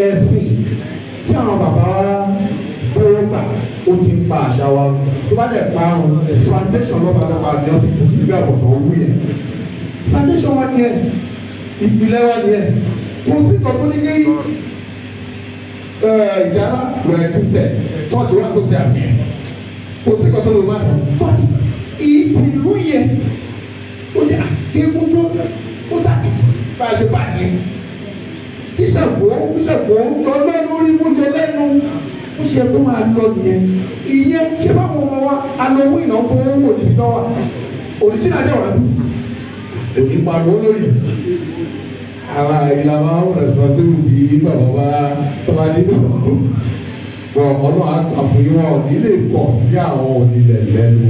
ẹ̀sìn tí àwọn bàbá wa bọ́wọ́ gbà ó ti ń pa àṣà wa tó bá dẹ̀ pa àrùn foundation lọ́ba lọ́ba ni wọ́n ti kú sí ibi àbọ̀tán owó yẹn foundation wa ni ẹ ìpìlẹ̀ wa ni ẹ kò sí ìtọ́jú ní kí ìjàlá wẹ̀rẹ̀ Christian church wa tó ṣe àfihàn kò sí ìtọ́jú ló máa but ìtìlú yẹn ó yẹ kéwújó ó dàkìtì bá a ṣe bá a yẹn kíṣàgbó kíṣàgbó lọ lẹ́nu orí mú jẹ lẹ́nu ó ṣe kó máa lọ nìyẹn ìyẹn ṣé báwọn ọmọ wa alówó ìnáwó tó ń wò níbi náà wà òrìjìnà dẹ̀ wà bí Òní pariwo lórí àwọn ìlànà àwọn responsibility bàbá wa tọ́ba nínú wọn ọ̀nà àfihàn wọn ò ní lè pọ̀ sí àwọn onílẹ̀ lẹ́nu.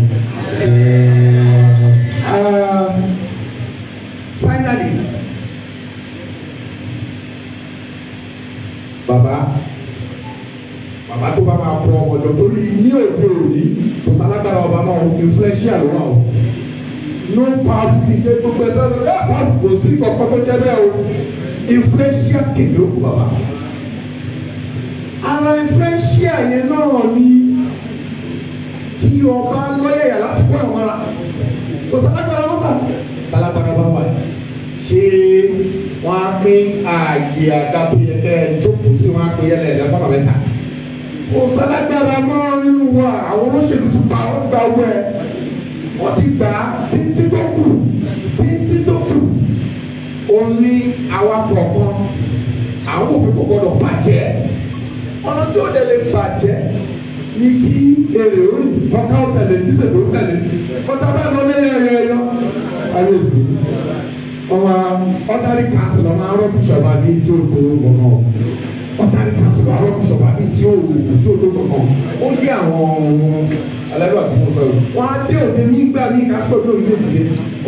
Finally bàbá bàbá tó bá máa kọ ọmọ jọ torí ní òde òní kò sálágbára ọba máa influential ló wà o no power king gbogbo ẹ lọ́dọ̀ ẹ power kò sí kankan tó jẹ́ bẹ́ẹ̀ o influential king ló kú bàbá Ara influencer yẹn náà ni kí ọba lọ́yẹ̀yà láti kó ẹ̀ mọ́ra. Kò sálágbára wọn sà. Tálágbára bá wà ṣé wọ́n á pín ààyè àga tó yẹ kẹ́ ẹ jókòó sí wọ́n á pín yẹlẹ̀ ẹ̀dá sábà mẹ́ta. Kò sálágbára mọ́ nínú wa, àwọn olóṣèlú ti pa wọ́n gba owó ẹ̀. Wọ́n ti gbà á títí tó kù títí tó kù. Ó ní awakọ̀ kan, àwọn òbí kò gbọdọ̀ bàjẹ́. Ọ̀nà tí ó dẹ̀ lè bàjẹ́ ní kí èrè orí ọkà ọ̀tẹ̀lẹ̀ nísèlú tẹ̀lé. Ọ̀tá bá lọ lẹ́yìn ẹ̀yọ ẹ̀yọ. Ayọ̀sí ọmọ ọ̀tàrí kásìlọ̀ máa rọ́bìṣọ̀bà ní tí ó tó gbọ̀ngàn. Ọ̀tàrí kásìlọ̀ rọ́bìṣọ̀bà ní tí ó tó gbọ̀ngàn. Ó yé àwọn alẹ́rú àti mo sọ yìí. Wọ́n á dé òde nígbà ní kásìlọ̀ ní orílẹ̀ èdè.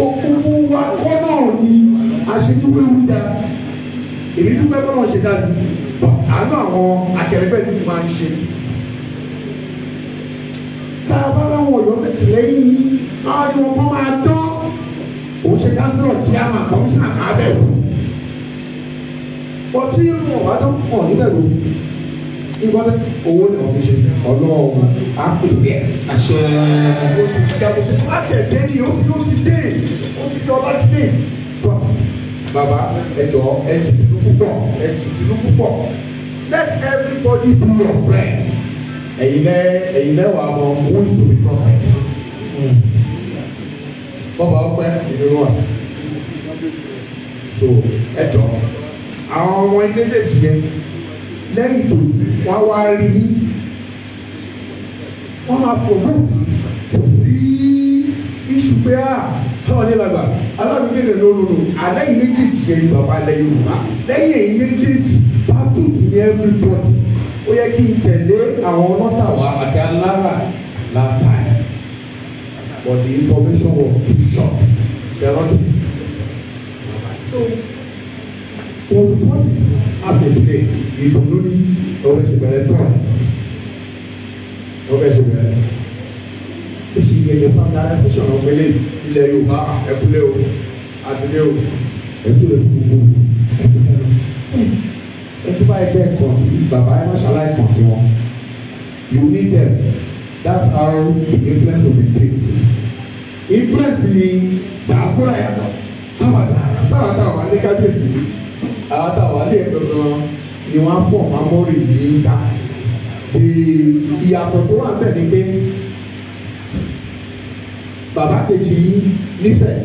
Òkúkú wa kọ́ náà ni aṣèdúpẹ́ wúdà. Èmi dúpẹ́ bọ́lá ṣe dá mi. Àánú àwọn akẹrẹgbẹ́ mi máa ń ṣe. Tá a bá láwọn Ọ̀yọ́ fèsì lẹ́yìn yìí, àwọn ni wọn kọ́ máa dán. Òun ṣe kánsílọ̀ chairman commissioner kan abẹ́rù. Ọtí wọn bá dán pọ̀ níbẹ̀rù. Nǹkan tẹ owó ni wọ́n fi ṣe Ọlọ́run á pèsè ẹ̀. Àṣẹ oṣù láti ẹ̀dẹ́ ni ó ti dé ó ti dé ọlá ti dé. But bàbá ẹ jọ̀ọ́ ẹ jì sínú púpọ̀ ẹ jì sínú púpọ̀. Let everybody be your friend. Ẹ̀yin lẹ́ wàá mọ who is to be trusted. Bọ́ba ọpẹ́ ìlú wa. So ẹ jọ̀ọ́ àwọn ọmọ ilé méjèèjì yẹn lẹ́yìn tó wọ́n wá rí wọ́n máa promote kò sí iṣu pé à táwọn ní làgbà aláàbí kéde lóróró àlẹ́ yìí méjèèjì yẹn bàbá ilẹ̀ Yorùbá lẹ́yìn èyí méjèèjì pàtùtù ní everybody. Ó yẹ kí n tẹ̀lé àwọn ọlọ́tàwá àti alára last time, but the information was too short. Ṣe rántí? So what is happening today? Ìdùnnú ní ọbẹ̀ ṣe bẹ̀rẹ̀ tọ́ ọbẹ̀ ṣe bẹ̀rẹ̀. Ó ṣe yẹ yẹ familiarization ọ̀gbẹ́lẹ̀ ilẹ̀ Yorùbá ẹ̀kúlẹ̀ o àtìlẹ̀ o ẹ̀sùn rẹ̀ fún gbogbo ẹ̀kú báyìí bẹ́ẹ̀ kàn sí bàbá ẹ̀ má ṣàlàyé kàn sí wọn. You need them. That's how the influence will be built. Influence ni dàgbọ́ra yàtọ̀. Sábà táwọn alẹ́ kábíyèsí àwọn táwọn alẹ́ gangan ni wọ́n á fọ̀ mámọ́rì yìí ń ta. Ìyàtọ̀ tó wà bẹ́ẹ̀ ni pé bàbá kejì yìí nífẹ̀ẹ́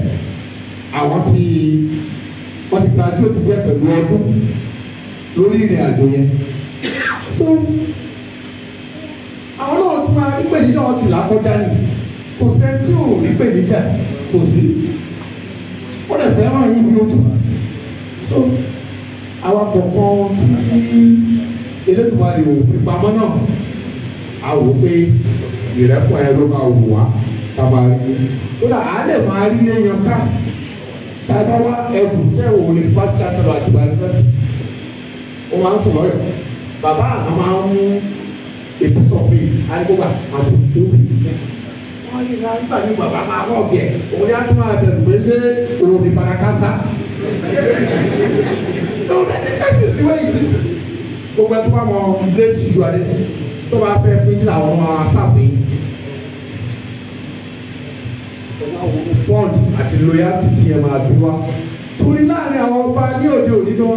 àwọn tí wọ́n ti graduate jẹ́ pẹ̀lú ọdún lórí ìrìn àjò yẹn. So àwọn náà tún máa rí pèníjà wọn ti là kọjá ni. Kò sẹ́ni tí ò rí pèníjà kò sí. Ó lè fẹ́ràn yín bí ojú. So awakọ̀ kan tí Elédùmarè ò fi pamọ́ náà a wò pé ìrẹ́pọ̀ ẹ ló máa wù wá ká máa rí. Kódà á lè máa rí léèyàn ká tá a bá wá ẹ̀bù tẹ́ wò ní fásitì àtàlọ́ àti ìbáraẹni ó máa ń sùn lọ́yọ̀. Bàbá àná máa ń mú a piece of meat adigunba àti ewu wọ́n yìí náà nígbà ní bàbá máa rọ̀ gẹ̀ òun ni a tún máa bẹ̀rù pé ṣé òun ní parakásá. No, that is the way it is. Gbogbo ẹ tó bá mọ late usually tó bá fẹ́ pín tí àwọn ọmọ asáfin. Bond àti loyalty tí ẹ máa bí wá. Torí láàrin àwọn ọba ní òde òní náà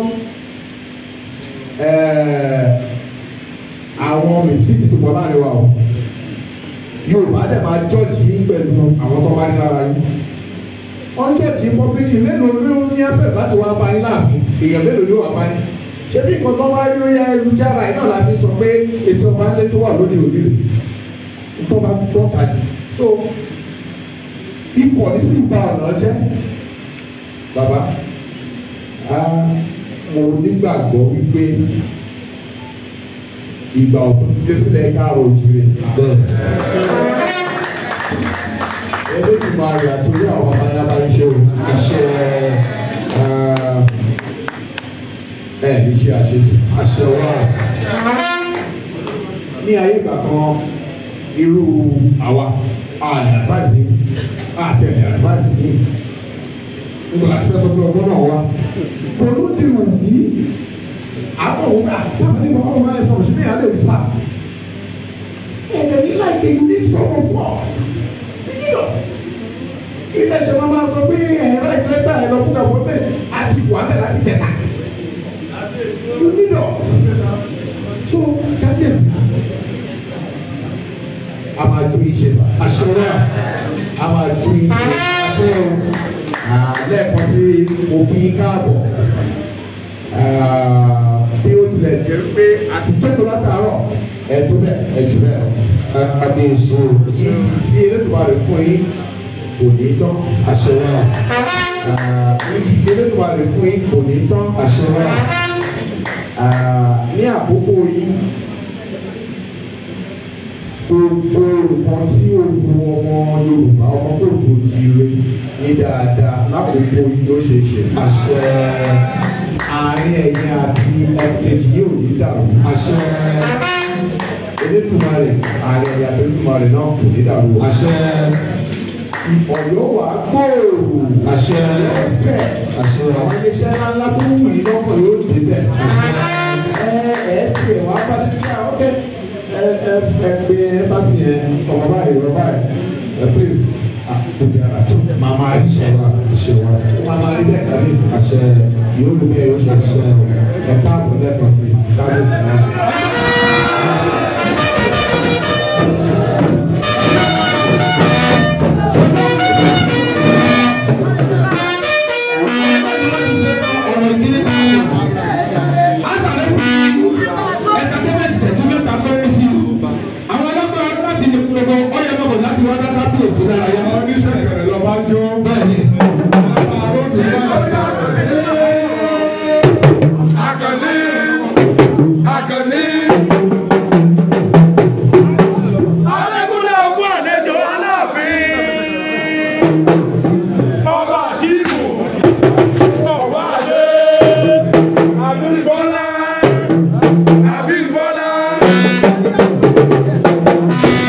àwọn misfit ti pọ̀ láàrin wa o. Yorùbá dẹ̀ máa jọ́ọ̀jì yín pẹ̀lú àwọn tó bá ní lára yín. Wọ́n jọ́ọ̀jì yín pọ́blíkì mélòó ló ní access láti wá bá yín láàfin èèyàn mélòó ló wà bá yín. Ṣé bí nǹkan tó wá rí orí ayélujára yìí náà la fi sọ pé ètò ọba ńlẹ̀ tó wà lóde òní rè tó bá gbọ́ tàbí. So ikọ̀ ní sì ba ọ̀nà jẹ́. Bàbá mo nígbàgbọ́ wípé ìgbà ọ̀tún ti dé sílẹ̀ káàrọ̀ òjìrè. Elédùmarè àtòrí àwọn bàbá yá bá ń ṣe o. Àṣẹ ẹ ní ṣe àṣẹ wà. Ní ayé ìgbà kan irú àwa àlè àdváìsì àti ẹ̀lẹ́ àdváìsì yìí. Nígbà tí wọ́n sọ pé ọgbọ́n náà wá. Olódìwù yìí Àwọn òun gbà táwọn ní bàbá wọn sọ̀rọ̀ sí ní alẹ́ òrìṣà. Ẹ̀ẹ́dẹ̀ ní láìpẹ́ you need someone for us. You need us. Ilé ṣe máa máa sọ pé ẹ̀rọ ìgbẹ́ta ẹ̀rọ fún àwọn bẹ́ẹ̀ àti wà bẹ́ẹ̀ láti jẹta. You need us. So kábíyèsí. A máa ju iṣẹ́ sà. Àṣọrẹ́ a máa ju iṣẹ́ ṣe lẹ́ẹ̀kan sí òbí káàbọ̀. Bí ó tilẹ̀ jẹ́ pé àti jókòó látàárọ̀ ẹ̀ tó bẹ́ẹ̀ ẹ̀ jù bẹ́ẹ̀ lọ. Kábíyèsí o. Tí Elédùmarè fún yín kò ní tán. Àṣọrẹ́ Iyì tí Elédùmarè fún yín kò ní tán. Àṣọrẹ́ Ní àkókò yín gbogbo nǹkan tí ó wu ọmọ Yorùbá ọmọ kóòtù òjìire ní dáadáa lákòókò yìí ó ṣeé ṣe. Àṣẹ. Àárín ẹ̀yin àti ẹ̀kejì yóò ní dàrú. Àṣẹ. Elédùmarè àárín ẹ̀yin àti Elédùmarè náà kò ní dàrú. Àṣẹ. Ọ̀yọ́ wà gbòòrò. Àṣẹ. Bẹ́ẹ̀ Àṣẹ. àwọn iléeṣẹ́ ńláńlá tó wù yín lọ́kàn yóò dé bẹ̀. Ẹ ẹ tiẹ̀ wá bá ti ṣe àwọn kẹ́ ẹ ẹ ẹ pé ẹ bá sì yẹn ọmọ báyìí ọmọ báyìí ẹ please àtúntò ara tó màmá rí Àṣẹ wa. Àṣẹ wa. màmá rí bẹ́ẹ̀ kábíyèsí. Àṣẹ. Yóò lù bẹ́ẹ̀ yóò ṣe Àṣẹ. ẹ káàbọ̀ lẹ́ẹ̀kan sí kábíyèsí náà. Ọ̀rọ̀ ìdílé àtàlẹ́ entertainment ṣẹ̀dú mẹ́ta péré sí i. Àwọn alágbára láti lè polówó ọyẹ mọ̀bọ̀ láti wá dá kábíyèsí lára yá. Oníṣẹ̀kẹ̀rẹ̀ lọ bá jó. Bẹ́ẹ̀ni. Ọba aróòdù wà. Akànní Akànní. Adégúnlé ogún àlejò Aláàfin. Ọba Àdìmú. Ọba Adé. Abímbọ́lá. Abímbọ́lá.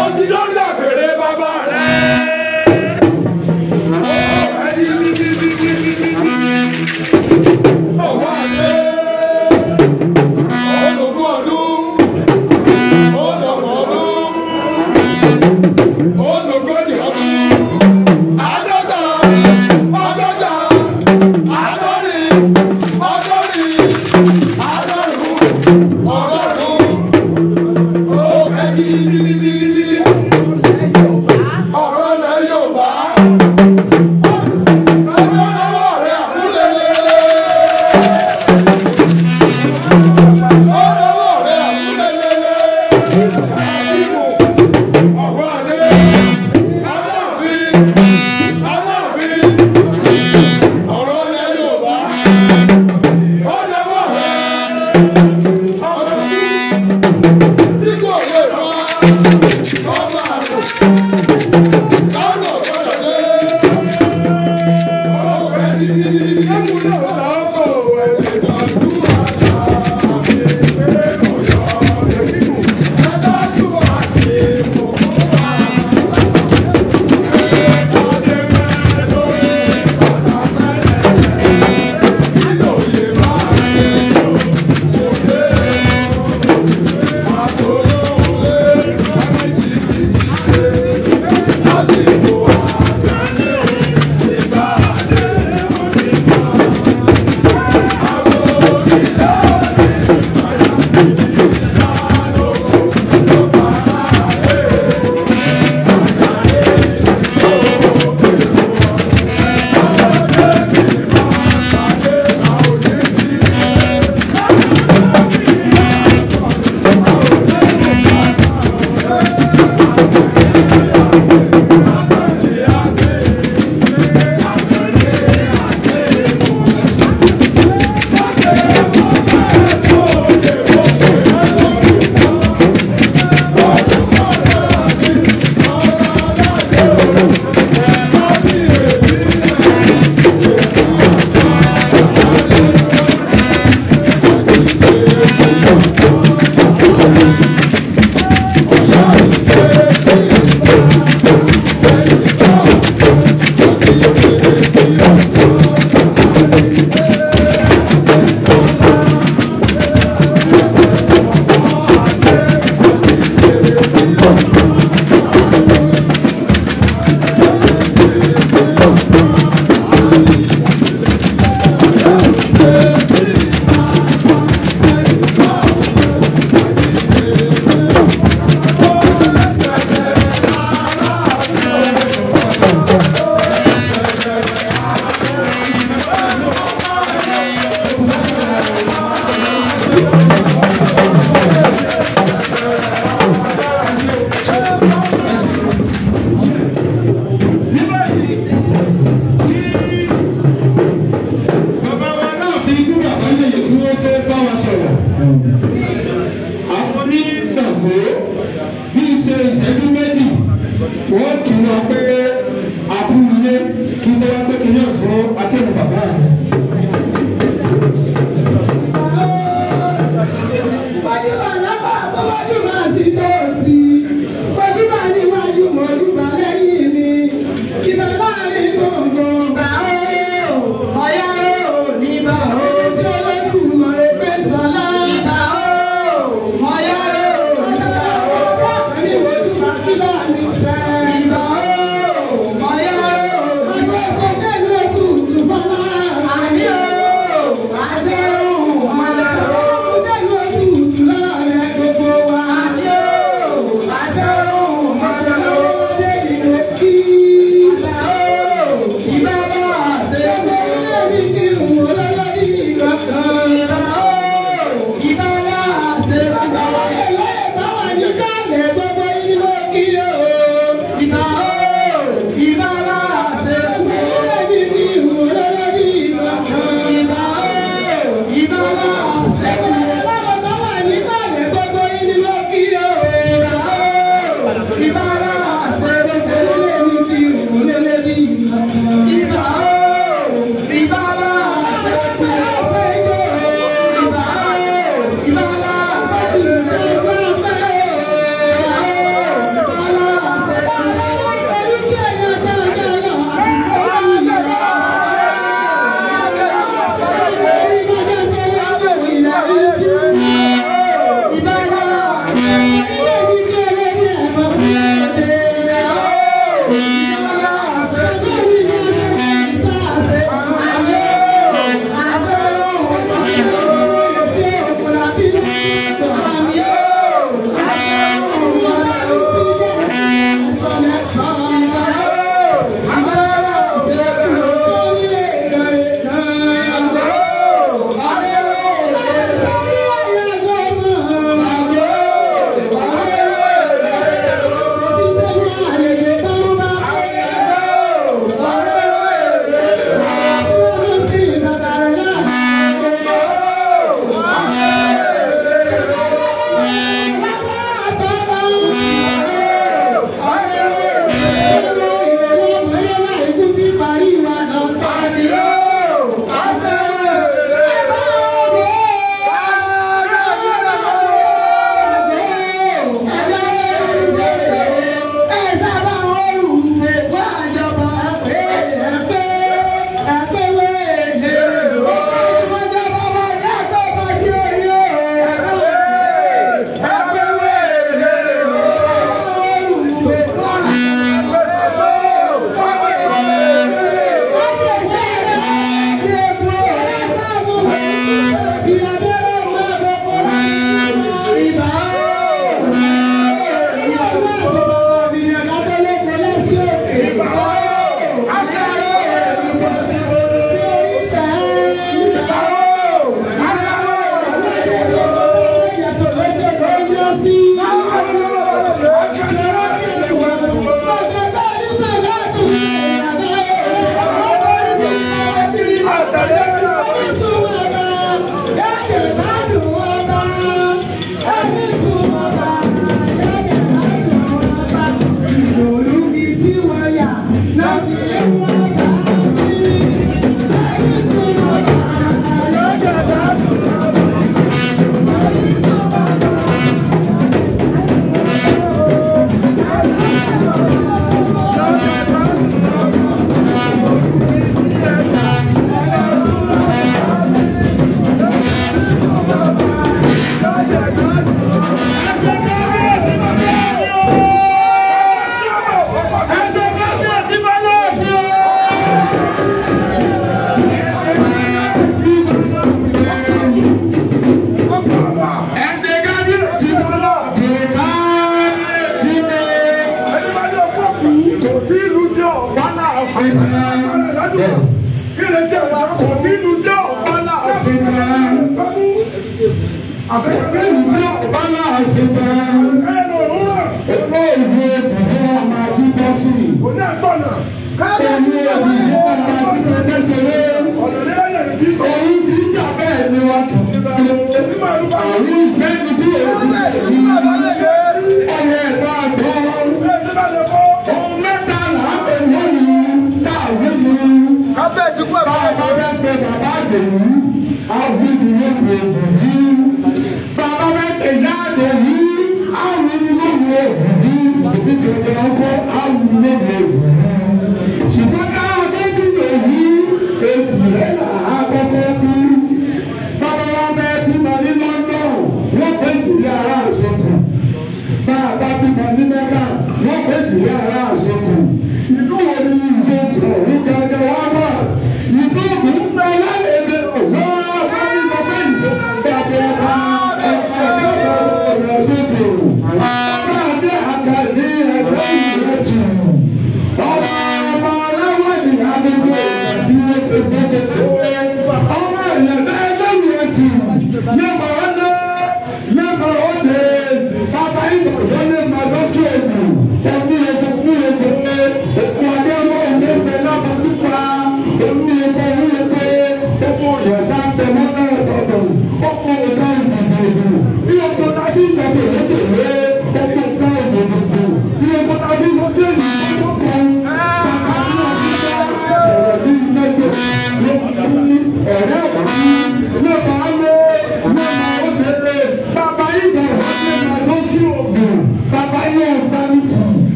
Ó ti dọ́jà pèrè bàbá rẹ̀.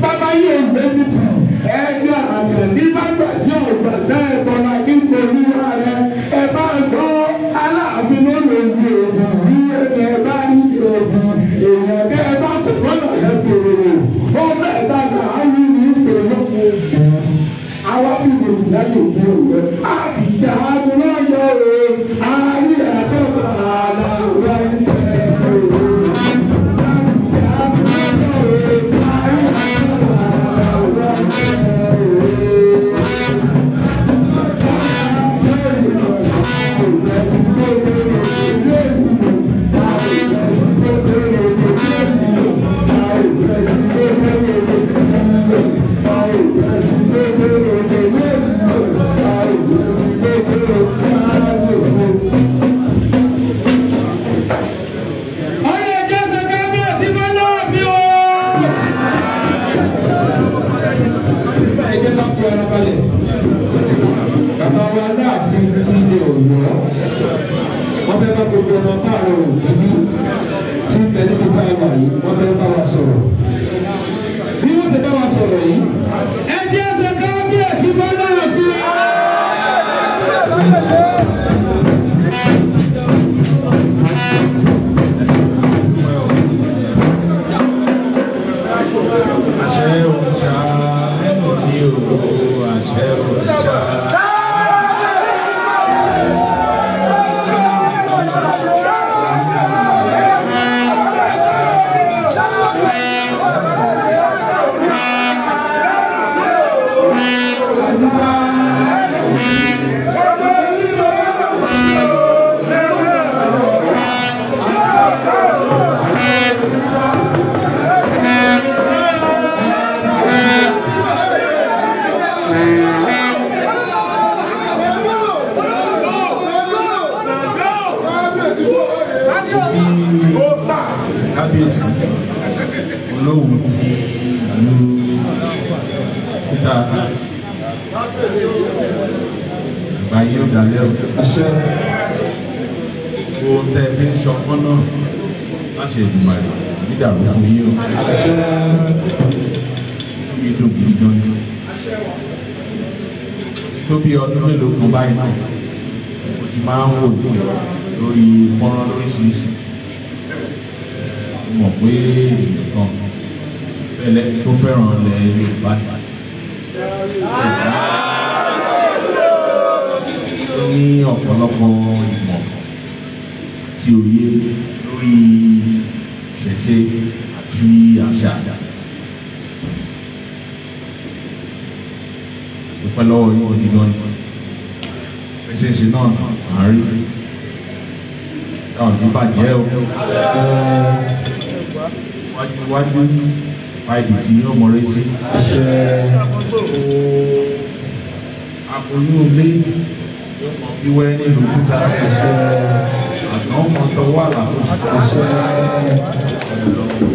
Bàbá yóò gbé mi tì, ẹgbẹ́ àgbẹ̀ ní bá gbà tí ò Ábìlì láyò kí o rẹ̀. Àkìjà àdúrà o, ayé àtọ́mọ̀ àlàó ayé o. Àkìjà àdúrà o, ayé àtọ́mọ̀ àlàó ayé Ọyẹ jẹ́ ṣe kábíyèsí fún Aláàfin o. Ẹ jẹ́ ká fi ara balẹ̀. Bàbá wa Aláàfin ti ilé Ọ̀yọ́. Wọ́n fẹ́ bá gbogbo ọmọ káàárọ̀ òjìbí tí ń bẹ níbi tá a wà yìí, wọ́n fẹ́ bá wa sọ̀rọ̀. Bí wọ́n ti bá wa sọ̀rọ̀ yìí, Ẹ jẹ́ ṣe kábíyèsí fún Aláàfin. Àṣẹ òrìṣà ẹnu mi ò, àṣẹ òrìṣà. Mo kí kábíyèsí Olówu ti ìlú Kútà, àgbáyé ò dalẹ́ o. Ohun tẹ́ fi ń ṣọpọ́n náà láṣẹ Èdùmàrè nídàrú fún yín o. Inú mi dùn gidi gan ni. Tó bí ọdún mélòó kan báyìí náà tí mo ti máa ń wò lórí fọ́nrán lóríṣiríṣi. Mo mọ̀ pé ènìyàn kan fẹ́lẹ́ tó fẹ́ràn ilẹ̀ Yorùbá ni. Ó ní ọ̀pọ̀lọpọ̀ ìmọ̀ àti òye lórí ìṣẹ̀ṣe àti àṣà. Dúpẹ́ lọ́wọ́ yín gidi gan ni. Bẹ́sẹ̀ ṣe náà à ń rí. Káwọn ní bàjẹ́ o. Wájú wájú báyìí tí yóò mọ̀rẹ́ sí. Aboyún ilé yóò mọ bí wẹ́rẹ́ nílùú Kútà. Àná ọmọ tọwọ́ àlàkóso.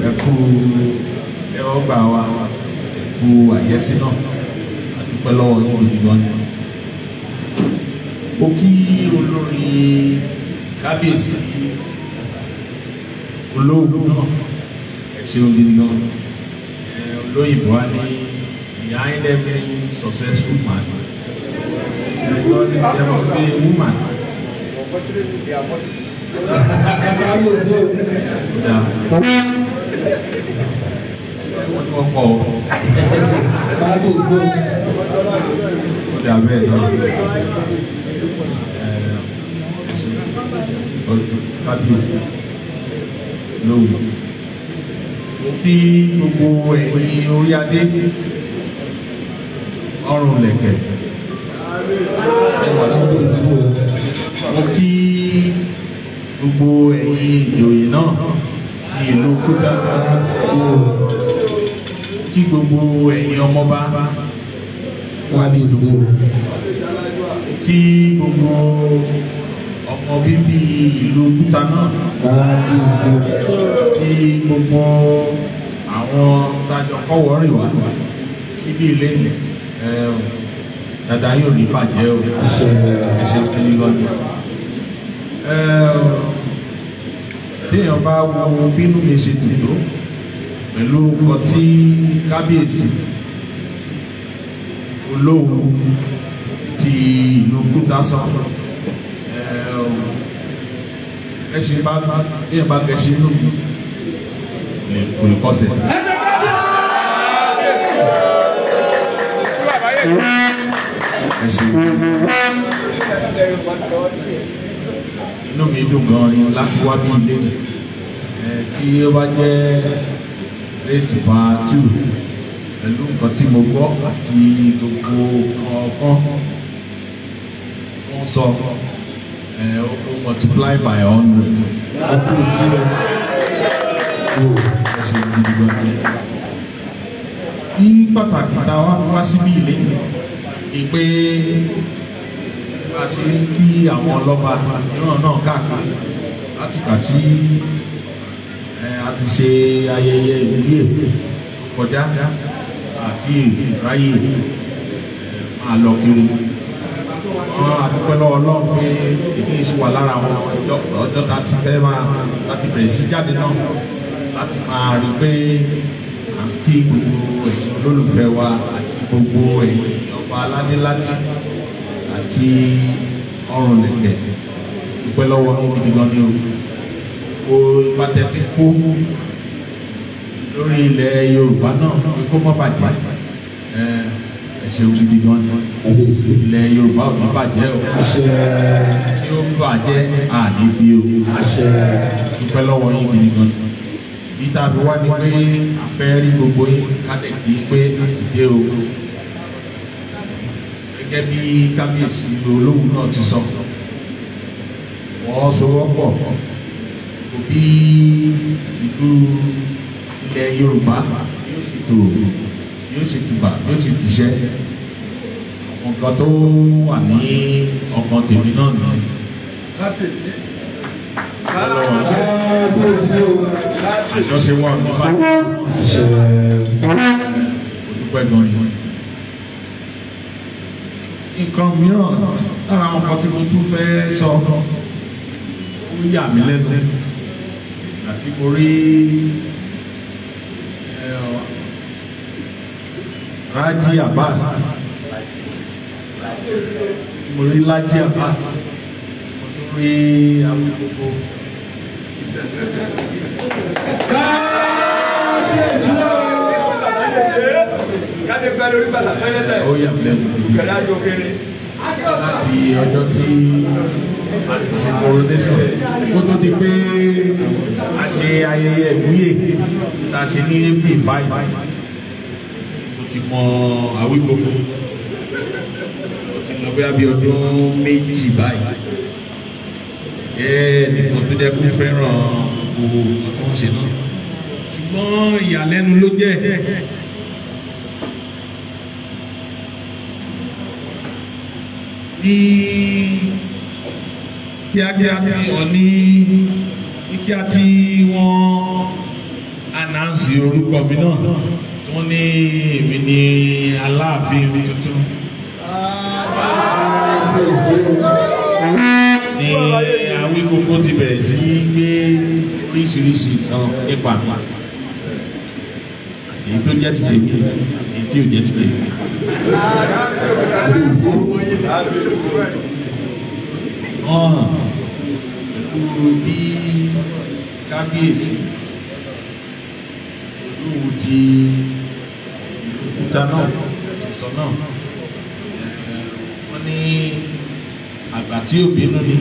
Ẹ kú ẹwọ́ gbà wá, ẹ kú àyẹ́sí náà. A dúpẹ́ lọ́wọ́ yín gidi gan ni. Ó kí olórí kábíyèsí Olówu náà, ẹ ṣeun gidi gan. Olóyìnbó á ní behind every successful man there must be a woman. Kábíyèsí o. Wọ́n ní wọ́n pọ̀ o. Kábíyèsí o. Ó dà bẹ́ẹ̀ náà. Ẹ ṣe kábíyèsí Olówu. Mo kí gbogbo ẹ̀yin orí adé ọrùn lẹ̀kẹ̀. Mo kí gbogbo ẹ̀yin ìjòyè náà ti ìlú Kútà. Kí gbogbo ẹ̀yin ọmọba wà ní ìjòkó. Kí gbogbo ọmọ bíbí ìlú Kútà náà tí gbogbo àwọn tájọ kọ́wọ́ rìn wá síbí ilé ni dada yóò ní bàjẹ́ o. Ẹ ṣe kiri lọ́dún. Téèyàn bá wo bínú mi ṣe dùn tó pẹ̀lú nǹkan tí kábíyèsí Olówu títí ìlú Kútà sọ, ẹṣin bá téèyàn bá kẹṣin nù mí kò lè kọsẹ̀. Ẹ ṣeun. Inú mi dùn gan ni láti wá bí ilé mi. Tí ó bá jẹ́ race to part 2 pẹ̀lú nǹkan tí mo gbọ́ àti gbogbo kọ̀ọ̀kan wọ́n sọ, ó multiply by 100. Ẹ ṣeun gidi gan ni. Ní pàtàkì tá a wá fi wá síbí ilé ni pé a ṣe ń kí àwọn ọlọ́ba mìíràn náà káàkiri látìgbà tí a ti ṣe ayẹyẹ ìwúyè kọjá àti ìráyè máa lọ kiri. Wọ́n a dúpẹ́ lọ́wọ́ Ọlọ́run pé èmi sì wà lára àwọn ọjọ́ tá ti fẹ́ máa láti bẹ̀rẹ̀ sí jáde náà láti máa rí pé à ń kí gbogbo ẹ̀yin olólùfẹ́ wa àti gbogbo ẹ̀yin ọba aládéládé àti ọrùn lẹ̀kẹ̀. Dúpẹ́ lọ́wọ́ yín gidi gan ni o. O ipa tẹ́tí kó lórí ilẹ̀ Yorùbá náà pé kó má bàjẹ́. Ẹ ṣeun gidi gan ni. Ilẹ̀ Yorùbá ò ní bàjẹ́ o. Tí ó bàjẹ́ àní bí o. Dúpẹ́ lọ́wọ́ yín gidi gan ni. Bí tá a fi wá ni pé a fẹ́ rí gbogbo yín kálẹ̀ kí pé a ti dé o. Gẹ́gẹ́ bí kábíyèsí Olówu náà ti sọ, wọ́n sowọ́pọ̀ kò bí ìlú ilẹ̀ Yorùbá yóò ṣe tòrò, yóò ṣe tùbà, yóò ṣe tùṣẹ́. Nǹkan tó wà ní ọkàn tèmi náà nìyẹn. Àjọṣe wà ní báyìí. Mo dúpẹ́ gan ni. Nǹkan mìíràn lára àwọn kan tí mo tún fẹ́ sọ, ó yà mí lẹ́nu àti mo rí Raji Abbas, mo rí Laji Abbas, mo tún rí Awíkókó. Ó yà mí lẹ́nu gidi láti ọjọ́ tí a ti ṣe coronation kó tó di pé a ṣe ayẹyẹ ìwúyè tá a ṣe ní April 5. Mo ti mọ Awíkókó, ó ti lọ bí abí ọdún 2 báyìí. Nìkan tó jẹ́ kó fẹ́ràn gbogbo nǹkan tó ń ṣe náà, ṣùgbọ́n ìyàlẹ́nu ló jẹ́. Ní kíákíá tí wọ́n ní kíá tí wọ́n announce orúkọ mi náà tí wọ́n ní èmi ní Aláàfin tuntun ní Awíkókó ti bẹ̀rẹ̀ sí í gbé oríṣiríṣi nǹkan nípa mi, èyí tó jẹ́ ti tèmi, èyí tí ò jẹ́ ti tèmi. Pẹ̀lú bí kábíyèsí Olúwo ti òkúta náà sísọ náà, wọ́n ní àgbà tí ò bínú ni.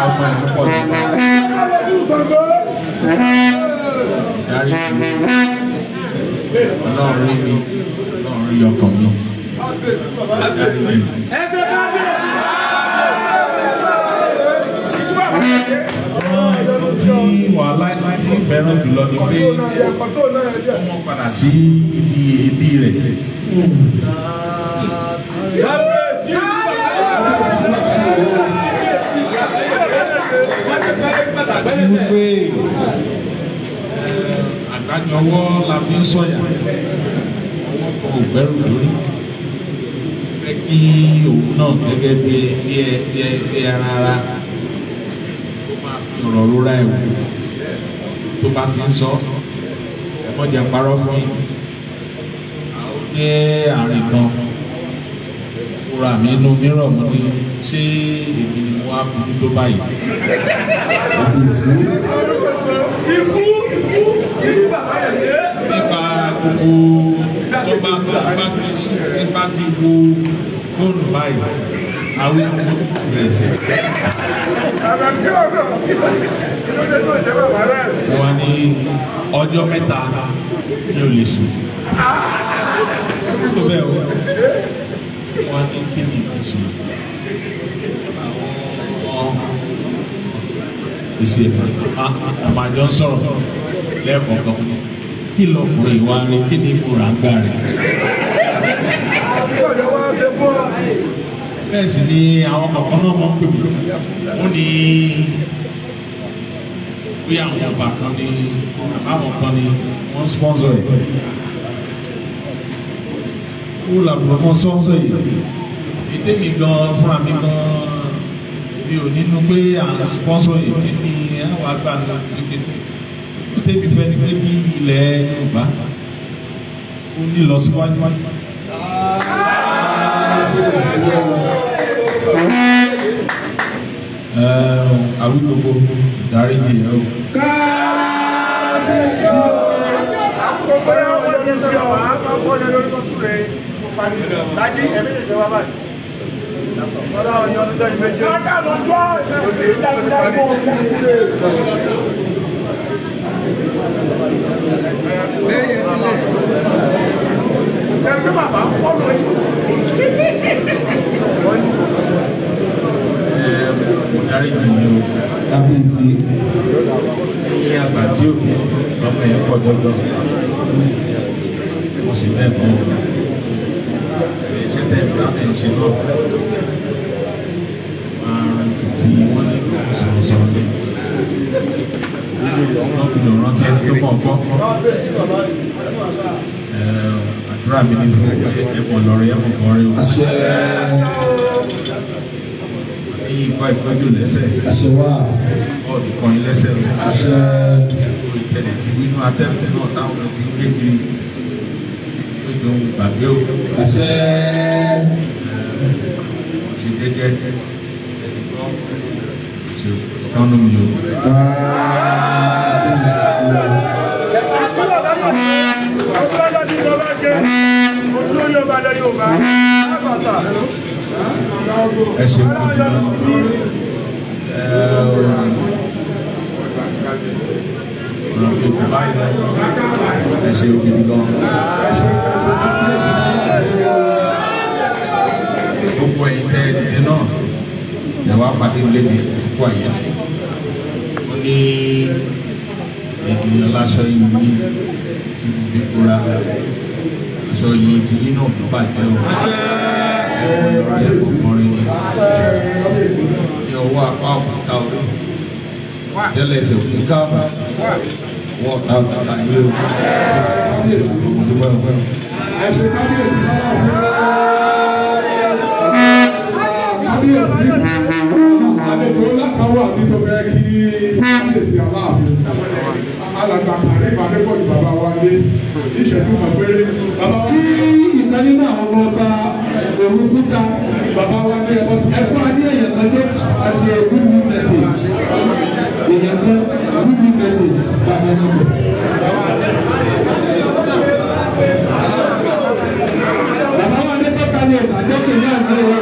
Ọmọ ẹ̀ pọ̀ jù. Dárí mi, Ọlọ́run rí mi, Ọlọ́run rí ọkàn mi. Dárí mi. Nǹkan tí wàhálà tí fẹ́ràn jùlọ ni pé wọ́n padà sí ibi ẹbí rẹ̀. Àti wípé àgbájọwọ́ la fi ń sọ̀yà, ọwọ́ kan ò gbẹ́rù lórí. Fẹ́ kí òun náà gẹ́gẹ́ bí ẹran ara tó máa fi ọ̀rọ̀ rora ẹ̀ wò tó bá ti ń sọ. Ẹ mọ̀ jẹ́ parọ́ fún yín. A ó dé àárín kan, kóra mi inú mìíràn mo ní ṣé èmi ni mo wá burú tó báyìí. Bá ti wo fóònù báyìí, àwọn ọmọ ti bẹ̀rẹ̀ sí. Wọ́n ní ọjọ́ mẹ́ta mi ò lè sùn. Tó bẹ́ẹ̀ o, wọ́n ní kí ni mo ṣe? Àwọn ìṣe àmàjọ ń sọ̀rọ̀ lẹ́ẹ̀kọ̀ọ̀kan ní kí lọkùnrin ìwà rẹ̀ kí ni mo rà ń gbà rẹ̀. Bẹ́ẹ̀ sì ni àwọn kọ̀ọ̀kan náà mọ̀ ń pè mí. Ó ní bóyá àwọn ọba kan ní àbáwọn kan ní wọ́n sponsor yìí. Ó làbúrò mọ́ sponsor yìí. Ètè mi gan fúnra mi gan mi ò nínú pé à ń sponsor yìí kí ni àwọn àgbà ní kékeré. Ó tẹ́bi fẹ́ ni pé bí ilẹ̀ Yorùbá ó ní lọ síwájú. Àwí gbogbo dáríjì ẹ o. Mo dáríjì yín o. Kábíyèsí. Ẹ̀yin àgbà tí ó bí ọmọ yẹn pọ̀ jọjọ. Mo sì bẹ́ẹ̀ mọ́. Iṣẹ́ tẹ̀ bá ẹ̀ ṣe náà. Máa rántí tí wọ́n ní kó sọ̀rọ̀sọ̀rọ̀ lé. Wọ́n gbọ́dọ̀ rántí ẹni tó mọ̀ gbọ́. Àdúrà mi ní fún pé ẹ mọ̀ lọ́rẹ́ ẹ mọ̀ kọ́rẹ́ o. Ẹ̀yin ìgbà ìgbọ́jú lẹ́sẹ̀. Bọ́ọ̀lù kan lẹ́sẹ̀ o. Ìtẹ̀lẹ̀ tí wínú atẹ́kùn náà táwọn ti ń gbé kiri. Ó jọ ohun gbàgbé o. Mo ti dédé ẹ ti gbọ́. Ṣé o ti kánú mi o? Ẹ ṣe kú ní ọ̀rọ̀ mi kò báyìí lọ. Ẹ ṣe gidi gan. Gbogbo ẹ̀yin tẹ́ ẹ dìde náà ẹ wá pàdé léde kó àyẹ̀sí. Ó ní ènìyàn láṣọ yìí ní tí mo fi kóra. Aṣọ yìí ti yín náà ló bàjẹ́ o. Lọ́rọ̀ ẹ̀kọ́ kọrin ni. Ní ọwọ́ apá òkúta orí. Tẹ́lẹ̀ ẹsẹ̀ òkú káàbà. Wọ́n ọ̀tá òkúta yìí o. Ẹ̀sìn kábíyèsí náà. Kábíyèsí àlejò ńlá kan wà ní tó fẹ́ kí kábíyèsí Aláàfin. Alàgbà Kàrí Adépọ̀jù bàbá wa lé ìṣẹ́jú kan péré. Kí ìkan nínú àwọn ọmọ ọba Òrùkúta bàbá wa ní ẹ̀kọ́ sí. Ẹ̀fọ́ adé èèyàn kan tó ṣe good message. Èèyàn kan good message bàbá náà bọ̀. Bàbá wa ní kọ́ta ní ọ̀sán àjọkè ní àná o.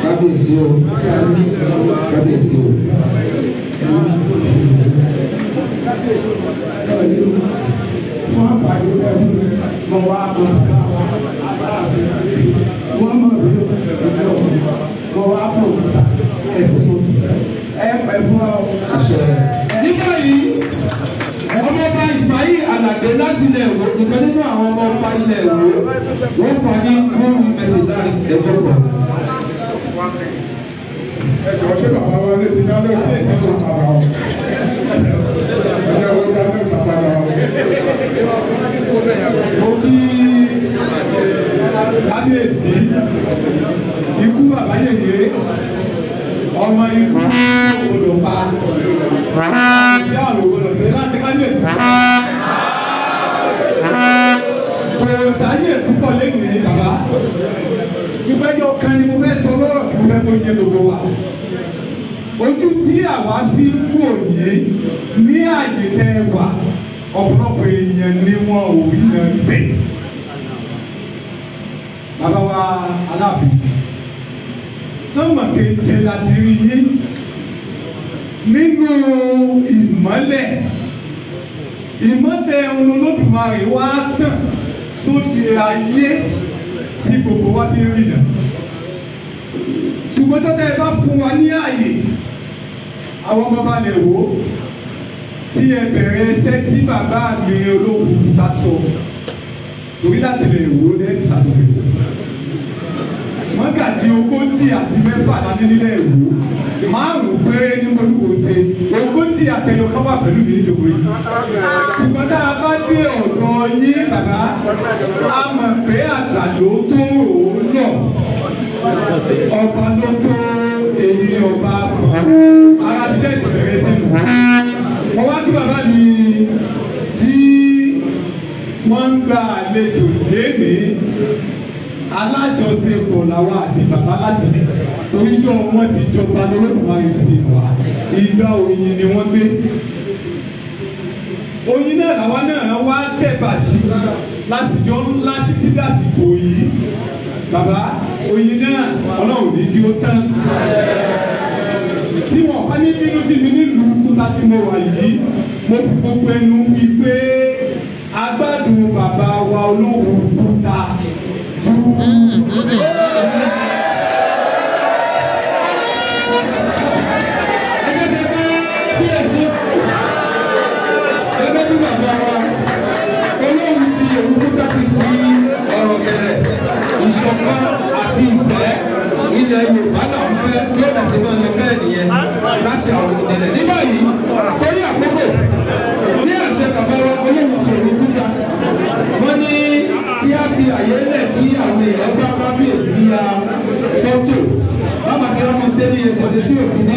Kábíyèsí o, kábíyèsí o. Wọ́n pàdé pẹ̀lú mọ̀ wá bọ̀ wọ́n mọ̀ bí mọ̀ wá bọ̀ ẹ̀sìn ẹ̀ pẹ̀ fún ọ. Nígbà yìí, ọmọọba Ismail Alade láti ilẹ̀ Ìwó, ìkan nínú àwọn ọmọọba ilẹ̀ Ìwó, wọ́n fà ní kúrú mẹ́sìláì ẹjọ́ kan. Ẹjọ́ ṣé bàbá wa lè ti dáná ìfọ̀sọ̀ padà o? Ẹjọ́ wo dáná ìfọ̀sọ̀ padà o? Mo kí kábíyèsí, ikú bàbá yèyé, ọmọ ikú odò pa, ìyá àrùn gbọdọ̀ sí láti kábíyèsí. Kò sáyè púpọ̀ lẹ́yìn bàbá. Ìgbẹ́jọ́ kan ni mo fẹ́ sọ lọ́rọ̀ tí mo fẹ́ kó yé gbogbo wa. Ojú tí àwa fi ń wò yìí ní àyè tẹ́ ẹ wà, ọ̀pọ̀lọpọ̀ èèyàn ni wọn ò rí náà gbé. Bàbá wa Aláàfin, sánmà keje la ti rí yín nínú ìmọ́lẹ̀. Ìmọ́lẹ̀ Olódùmarè wá tàn sóde ayé tí gbogbo wa fi rí nà. Ṣùgbọ́n tọ́tẹ́ ẹ bá fún wa ní ààyè, àwọn bàbá lè wò ó tí ẹ bẹ̀rẹ̀ ẹsẹ̀ tí bàbá mi ológun bá sọ torí láti lè wò ó lẹ́yìn ṣàtúnṣe. Mọ́gàjì 36 la ní nílẹ̀ Ìwó, 5 péré ní olúwo ṣe, 40 àtẹnu kan wà pẹ̀lú mi níjòkó yìí. Ṣùgbọ́n tá a bá dé ọ̀dọ̀ yín bàbá, a mọ̀ pé àgbàdo tó rò ó lọ, ọba ló tó èyí ọba ara ti dẹ́ ìbẹ̀rẹ̀ sẹ́nu. Mo wá kí bàbá mi tí wọ́n ń gba àlejò lénìí. Alájọṣepọ̀ làwa àti bàbá láti lè torí jọ wọ́n ti jọba lọ́lọ́dúnmáyé fi wá ìgbà oyin ni wọ́n gbé. Oyin náà làwa náà wá tẹ̀bàtì láti jọ ńlá títí dàsìkò yìí. Bàbá oyin náà Ọlọ́run ní tí ó tán. Tí wọ́n bá ní bínú sí mi nílùú Kúta tí mo wà yìí, mo fi gbogbo ẹnu wí pé agbádùn bàbá wa olóhùn Kúta. Gẹ́gẹ́ bí bàbá wa olóhùn ti Òwúkúta ti fi ọ̀rọ̀ gẹ̀rẹ̀ ìṣọ̀kan àti ìfẹ́ ilẹ̀ Yorùbá náà ń fẹ́ bí ó bẹ̀ sí máa lọ bẹ́ẹ̀ nìyẹn láti àwọn ìdílé. Ní báyìí, torí àkókò ní àṣẹ bàbá wa olóhùn ti Òwúkúta, wọ́n ní kí á fi àyè lẹ̀ kí àwọn èèyàn bá kábíyèsí ya fọ́tò. Bàbá ti rámọ sí ẹni ẹsẹ̀ tí òfin ní